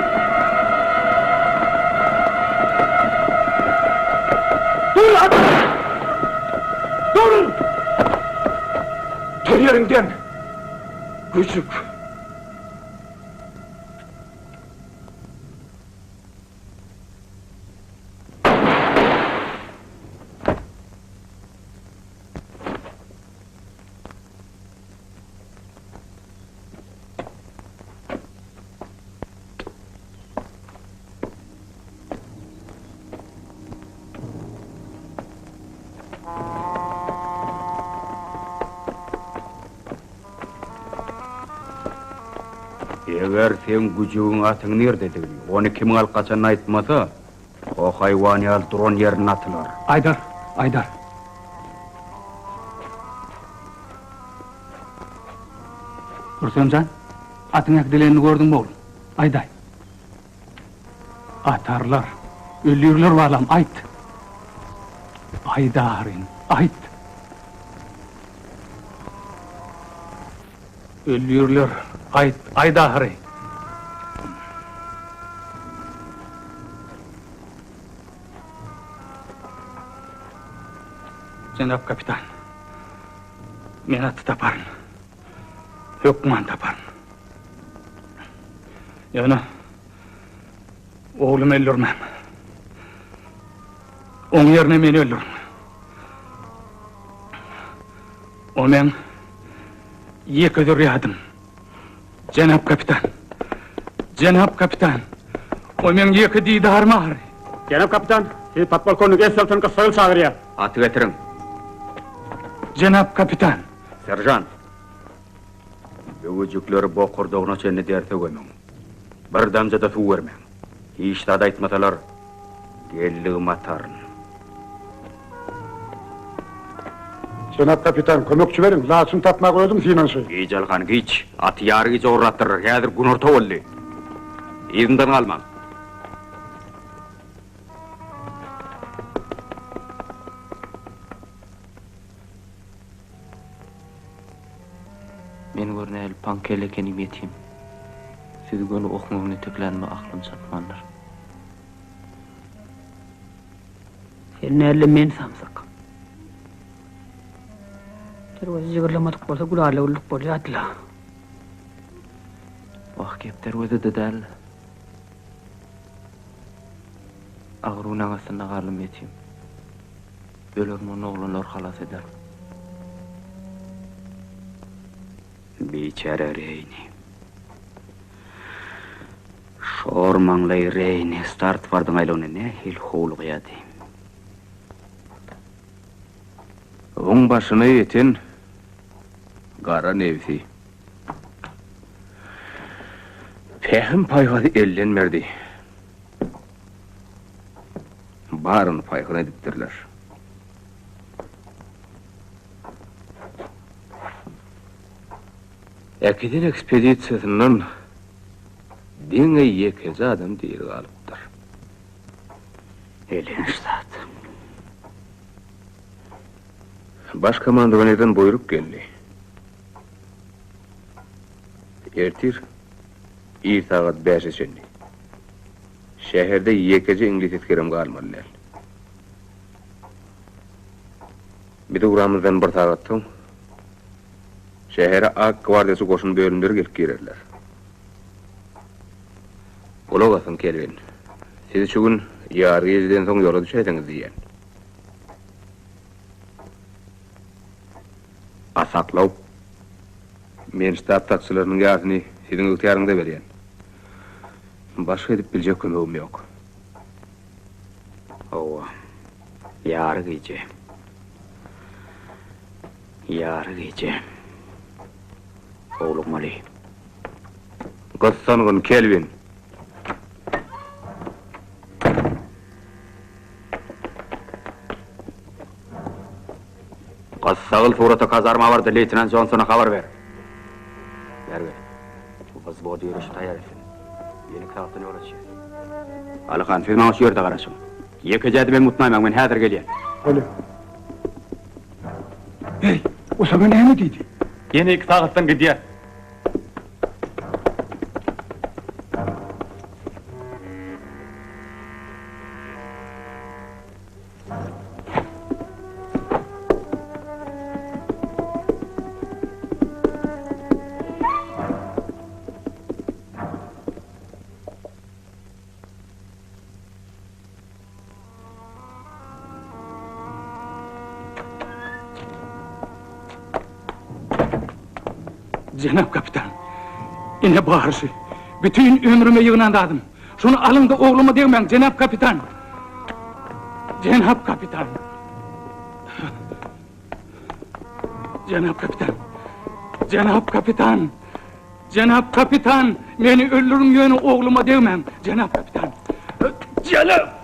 Dur adam! Dur! Tur ýeriňden! Güjük! Eger seň güjügiň atyň nirdedigini, ony kimiň alyp gaçanyny aýtmasa, o haýwan ýaly duran ýerinde atylar. Aýdar, aýdar. Rüstem jan, atyň äkidilenini gördüňmi, oglum? Aýdaý. Atarlar. Öldürirler balam, aýt. Aýt ahyryn, aýt. Öldürirler, aýt, aýt ahyry. Jenap kapitan, men aty taparyn. Hökman taparyn. Ýöne oglumy öldürmäň. Oň ýerine meni öldüriň. O meň ýeke zürýadym. Jenap kapitan! Jenap kapitan! O meň ýeke didarym ahyry. Jenap kapitan, sizi podpolkownik Esselton gyssagly çagyrýar. Aty getiriň. Jenap kapitan! Seržant! Öwejikleri bokurdagyna çenli derse gömüň. Bir damja-da suw bermäň. Hiç zat aýtmasalar, geldigimi ataryn. Jenap kapitan, kömekçi beriň, laçyn tapmaga özüm synanyşaýyn. Giç, Alyhan, giç. Aty ýary gije ogurlapdyrlar. Häzir günorta boldy. Yzyndan galmaň. Men gör nähili paňkelle ekenim ýetim. Sizi göni okuň öňüne teklänime aklym çatmandyr. Sen nälle men samsyk. Derweze jygyrlamadyk bolsa gülala-güllük bolýardy-la. Wah gep derwezede däl. Agyr günaň astynda galdym ýetim. Ölerin ony oglanlar halas eder. Biçäre Reýni. Şor maňlaý Reýni Startwardyň aýlawyna nähili howlugýardy. Oň başyna ýeten gara nebsi. Pähim-paýhasy elden berdi. Baryny paýhyn edipdirler. Äkiden ekspedisiýasyndan diňe ýekeje adam diri galypdyr. Elhenç zat. Baş komandowaniýadan buýruk geldi. Ertir ir sagat bäşe çenli. Şäherde ýekeje iňlis esgerem galmaly däl. Biz ugramyzdan bir sagat soň, şähere ak gwardiýaçy goşun bölümleri gelip girerler. Gulak asyň, Kelwin. Siz şu gün ýary gijeden soň ýola düşäýseňiz diýýän. A saklaw? Men ştab sakçylarynyň ýarysyny siziň ygtyýaryňyza berýän. Başga edip biljek kömegim ýok. Hawa, ýary gije. Ýary gije. Howlukmaly. Gyssangyn, Kelwin! Gyssagyl surata kazarma bardy, leýtenant Jonsona habar ber. Bäri gel. Wzwod ýörişi taýýar etsin. Ýene iki sagatdan ýola düşýäs. Alyhan, siz maňa şu ýerde garaşyň. Ýekeje ädimem mutnaýmaň, men häzir gelýän. Bolýa. Heý, o saňa näme diýdi? Ýene iki sagatdan gidýäs. Jenap kapitan, ine barysy. Bütin ömrüme ýygnan zadym. Şony alyň-da ogluma degmäň, jenap kapitan! Jenap kapitan! Jenap kapitan! Jenap kapitan! Jenap kapitan! Meni öldüriň, ýöne ogluma degmäň, jenap kapitan! Jenap!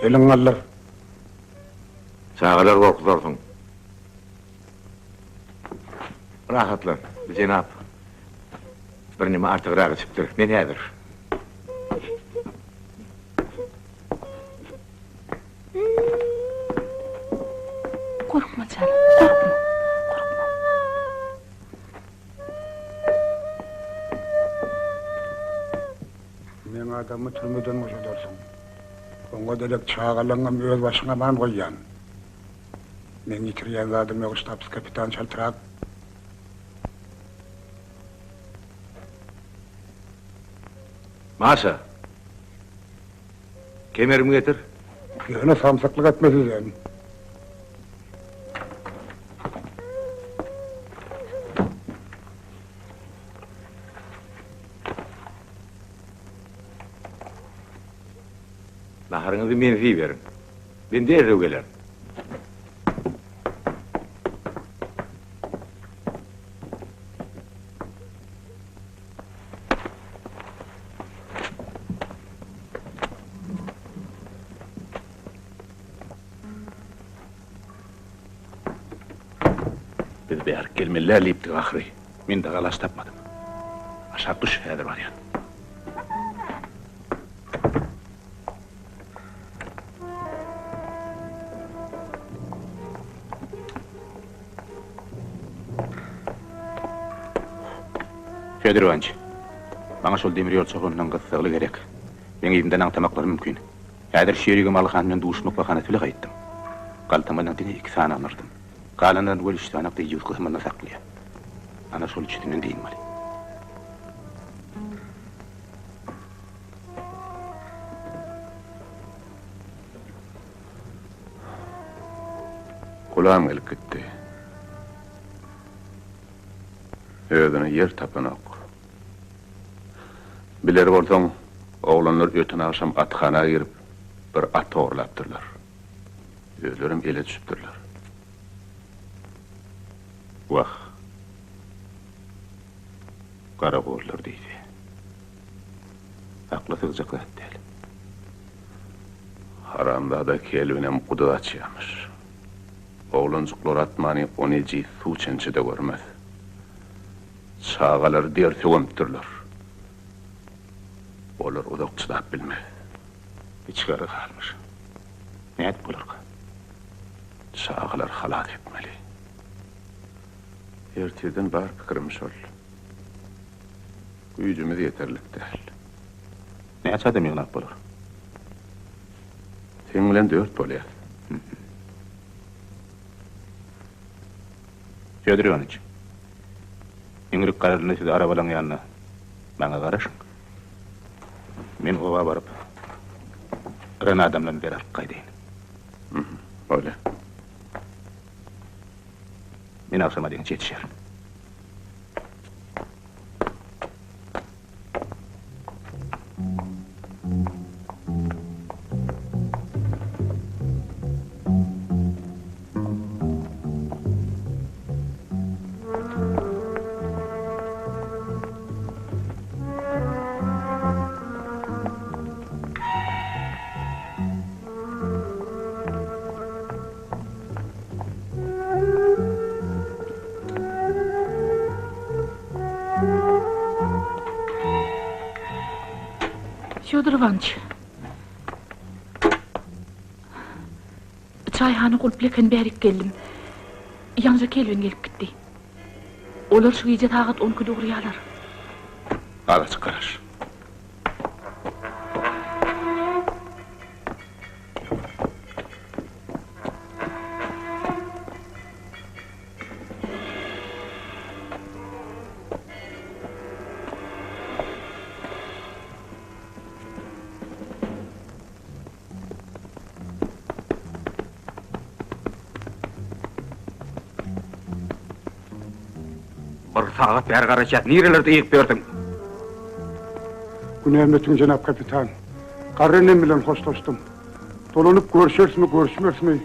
Eliňi galdyr. Çagalary gorkuzarsyň. Rahatlan, jenap. Birneme artygrak içipdir. Men häzir. Gorkma janym, gorkma, gorkma. Meň adamymy türmeden boşadarsyň. Oňa derek çagalaňňam öz başyňa aman goýýan. Meň ýitirýän zadym ýok, ştabs-kapitan çaltrak. Maşa! Kemerimi getir. Ýöne samsyklyk etme sizem. Naharyňyzy mensiz iberiň. Men derrew gelerin. Biz bärik gelmeli däl diýipdik ahyry. Men dagy alaç tapmadym. Aşak düş, häzir barýan. Fedor Iwanyç, maňa şol demir ýol çopanyndan gyssagly gerek. Meň yzymdan aňtamaklary mümkin. Häzir şu ýerigem Alyhan bilen duşmak bahanasy bile gaýtdym. Galtamadan diňe iki sany alrdym. Galanlaryny weli üç sanak deýýus gysymynda saklaýar. Ana şol üçüsinden dynmaly. Gulam gelip gitdi. Özüne ýer tapanok. Biler bolsaň, oglanlar öten agşam athana girip. Bir at ogurlapdyrlar. Özlerem ele düşüpdirler. Wah! Garagollar diýdi. Akla sygjak zat däl. Haramzada Kelwinem guduz açýamyş. Oglanjyklar atmany ony ejiz suw çemçe-de görmez. Çagalary derse gömüpdirler. Olar uzak çydap bilmez. Içgara galmyş. Nädip bolarka? Çagalary halas etmeli. Ertirden bar pikirim şol. Güýjümiz ýeterlik däl. Näçe adam ýygnap bolar? Seň bilen dört bolýas. Fýodor Iwanyç, iňrik garalanda siz arabalaň ýanynda maňa garaşyň. Men oba baryp, yran adamlaryny beri alyp gaýdaýyn. Bolýar. Men agşama deňiç ýetişerin. Fýodor Iwanyç. Çaýhana gulply eken bärik geldim. Ýaňja Kelwin gelip gitdi. Olar şu gije sagat on ikide ugraýarlar. Azajyk garaş. Bir sagat bäri garaşýas, nirelerde ýygyp ýörsüň? Günämi ötüň, jenap kapitan. Garry enem bilen hoşlaşdym. Dolanyp görşerismi, görüşmerismi,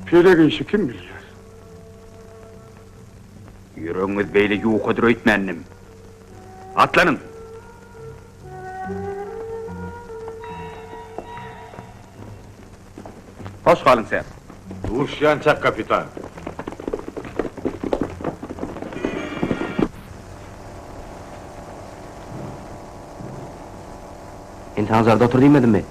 pelek işi kim bilýär. Ýüregiňiz beýle ýukadyr öýtmändim. Atlanyň! Hoş galyň, ser. Duşýançak, kapitan. Men saňa zalda otur diýmedimmi?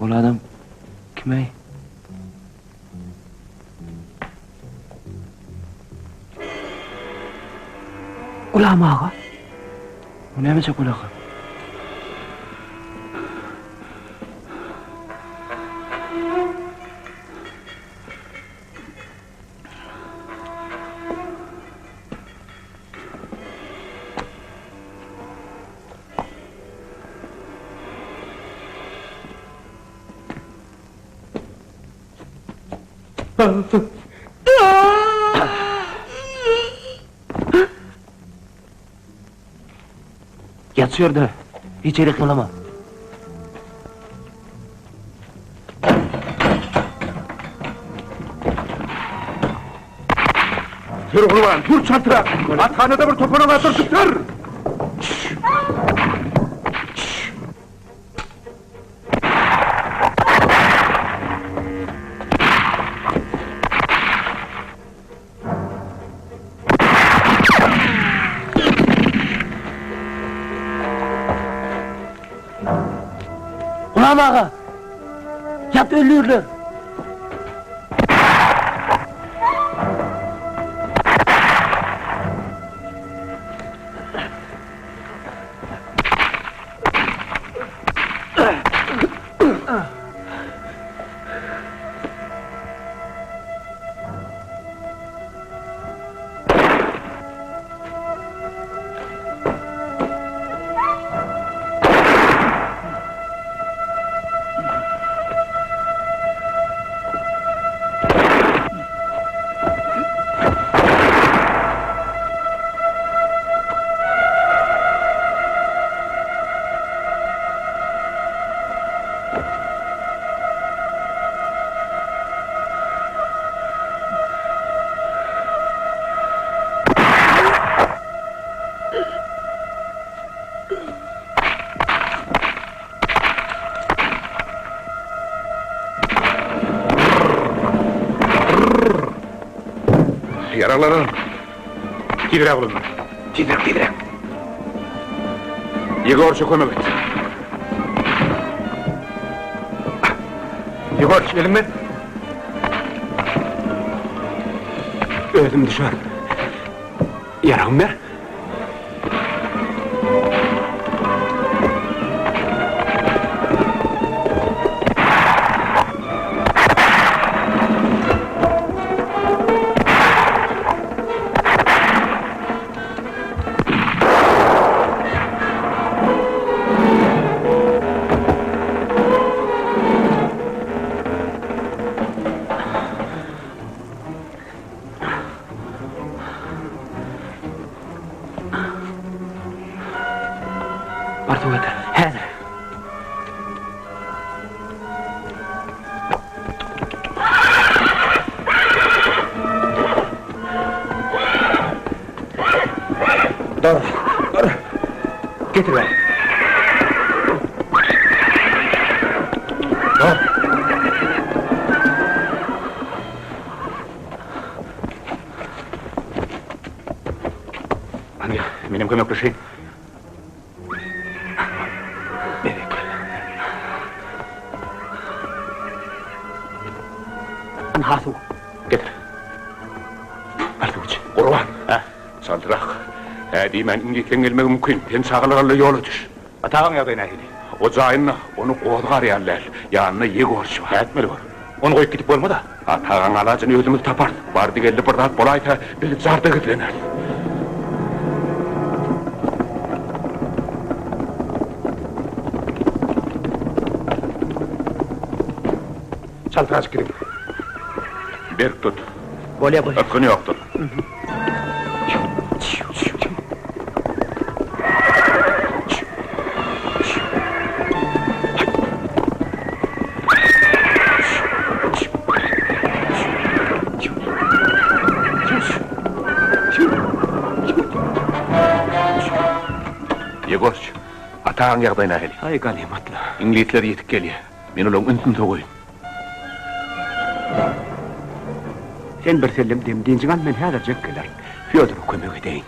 Ol adam kim-äý? Gulam aga. Bu nämeçe gulak? Ýat şu ýerde. Hiç ýere gymyldama. Sür Gurban, sür çaltrak! Athanada bir topara batyrdyk, sür! Gulam aga! Ýat öldürler! Ýaraglar alyň. Tizräk oglanlar. Tizräk, tizräk. Ýegorça kömek et. Ýegorç, eliňi ber. Özüm düşerin. Ýaragymy ber. Bar suw getir. Häzir. Dur, dur. Getir ber. Dur. Hany, menem kömekleşeýin. Berekella. Ynha suw. Getir. Bar suw iç. Gurban. Hä? Çaltrak. Hä diýmän iňlisleň gelmegi mümkin. Sen çagalar al-da ýola düş. Atagaň ýagdaýy nähili? O jaýynda ony gozgar ýaly däl. Ýanynda Ýegorç bar. Nätmeli bor? Ony goýup gidip bolmaz-a. Atagaň alajyny özümiz taparys. Bardy-geldi bir zat bolaýsa, biz jarda gizleneris. Çaltyrajyk gidiň. Berk tut. Bolýa, bolýa. Ysgyn ýokdur. Ýegorç, ataň ýagdaýy nähili? Aý, ganymatly. Iňlisler ýetip gelýär. Men olaryň ünsüni sowaýyn. Sen birsellem dem-dynjyňy al, men häzirjek gelerin. Fýodora kömek edeýin.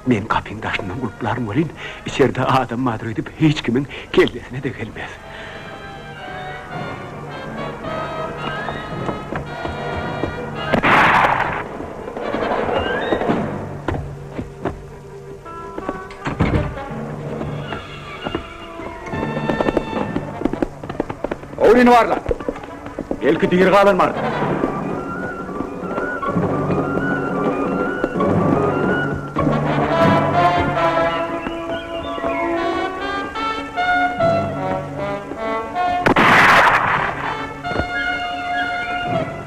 Men gapyň daşyndan gulplaryn welin, içerde adam bardyr öýdüp hiç kimiň kellesine-de gelmez. Howlyny barla. Belki diri galan bardyr.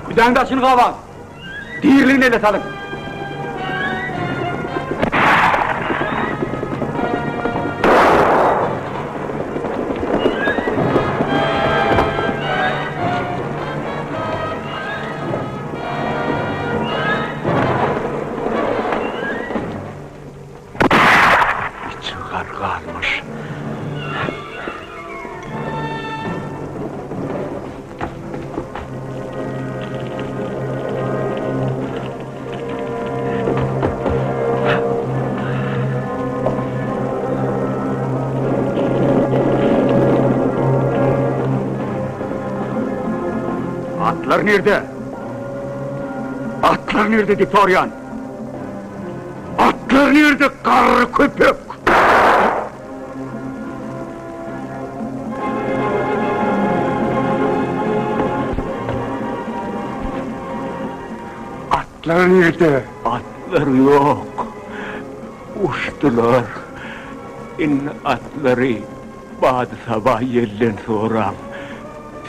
Küdäň daşyny gabaň. Diriligini ele salyň. Içi gar galmyş. Atlar nirde? Atlar nirde diýip soraýan. Atlar nirde garry köpek? Atlar nirde? Atlar ýok. Uçdular. Indi atlary bady-saba ýelden soraň.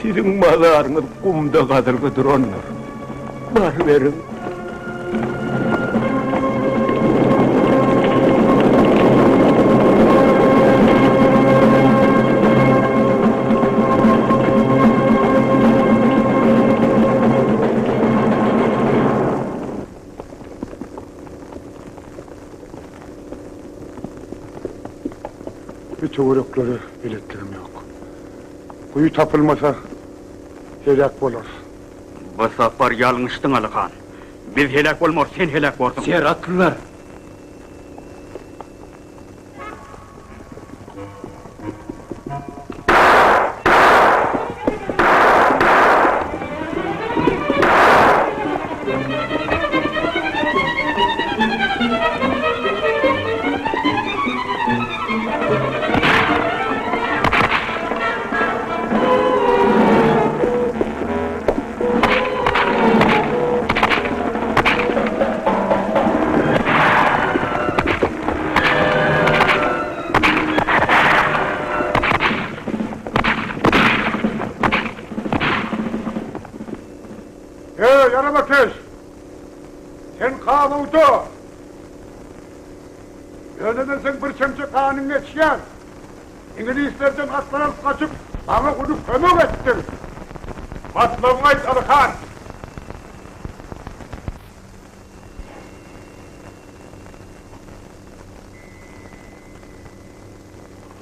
Siziň mazaryňyz gumda gazylgy durandyr. Baryberiň. Bu töwereklere beletligim ýok. Guýy tapylmasa, heläk bolarys. Bu sapar ýalňyşdyň, Alyhan. Biz heläk bolmarys, sen heläk borsuň. Ser atlylar! Eý, ýaramakeş! Sen gabawda! Ýöne men seň bir çemçe ganyňy içýän! Iňlislerden atlar alyp gaçyp, maňa uly kömek etdiň! Matlabyňy aýt, Alyhan!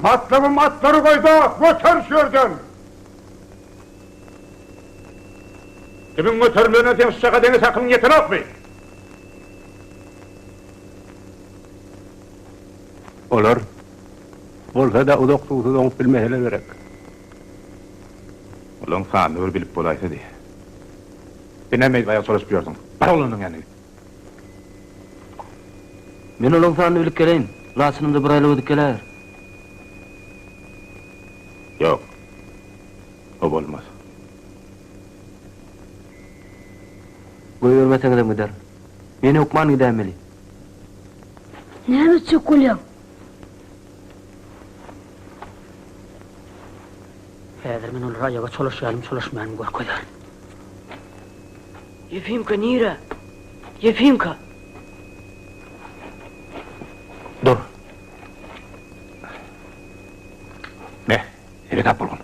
Matlabym atlary goý-da, göter şu ýerden! Kimiň göterilenine seň şu çaka deňiç akylyň ýetenokmy? Olar bolsa-da uzak suwsuz oňup bilmeseler gerek. Olaň sanyny bir bilip bolaýsady. Sen näme edip aýak çolaşyp ýörsüň? Bar oglanyň ýanyna git. Men olaň sanyny bilip geleýin. Laçynymda bir aýlaw edip geläýer. Ýok. O bolmaz. Goýbermeseňizem giderin. Men hökman gidäýmeli. Näme etjek bolýaň? Häzir men olara aýaga çolaşýanym çolaşmaýanymy görkezerin. Ýefimka nire? Ýefimka! Dur. Me, seresap bolgun.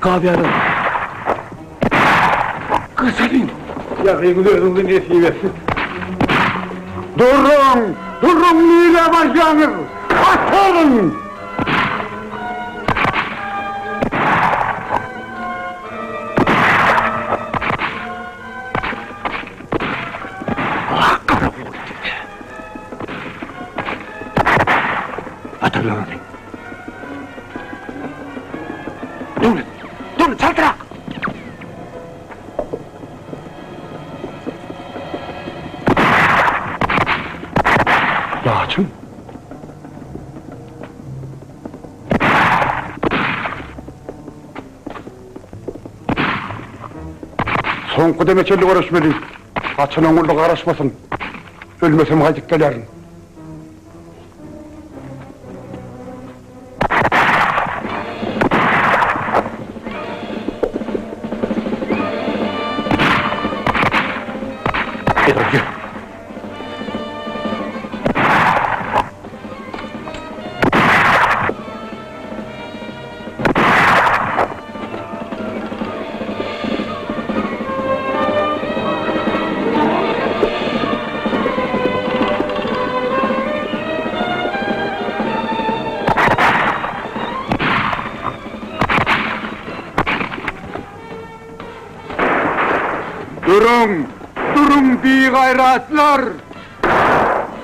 Gabyýalar. Gaçalyň. Ýagyňyz özüňize nesip etsin. Duruň! Duruň nirä barýaňyz? Ataryn! Ah, garagol depe. Atarlar ony. Döwlet, Döwlet, çaltrak! Laçyn. Soňky deme çenli göreşmeli. Haçan oňurlyga garaşmasyn. Ölmesem gaýdyp gelerin. Duruň! Duruň bigaýratlar!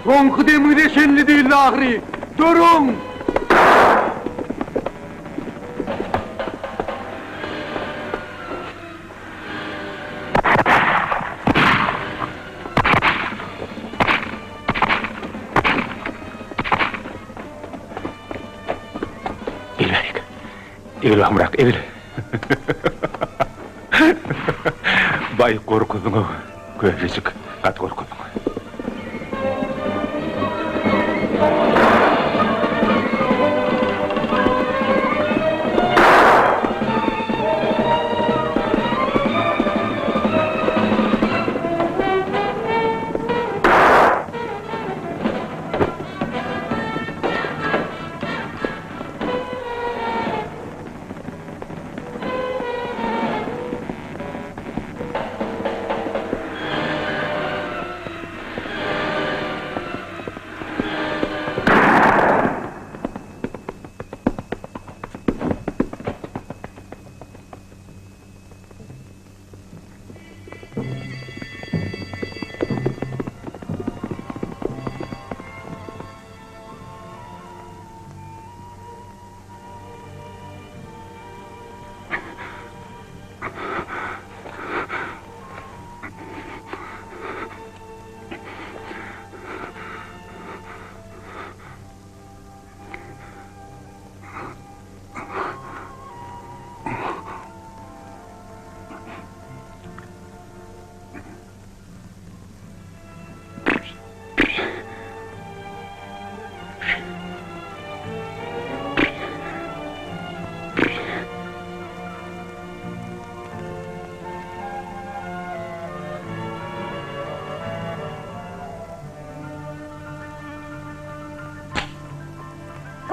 Soňky demiňize çenli diýildi ahyry! Duruň! Egil bärik. Egil bahymrak, egil. Baý gorkuzdyň-ow, köpejik, gaty gorkuzdyň.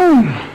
Mm.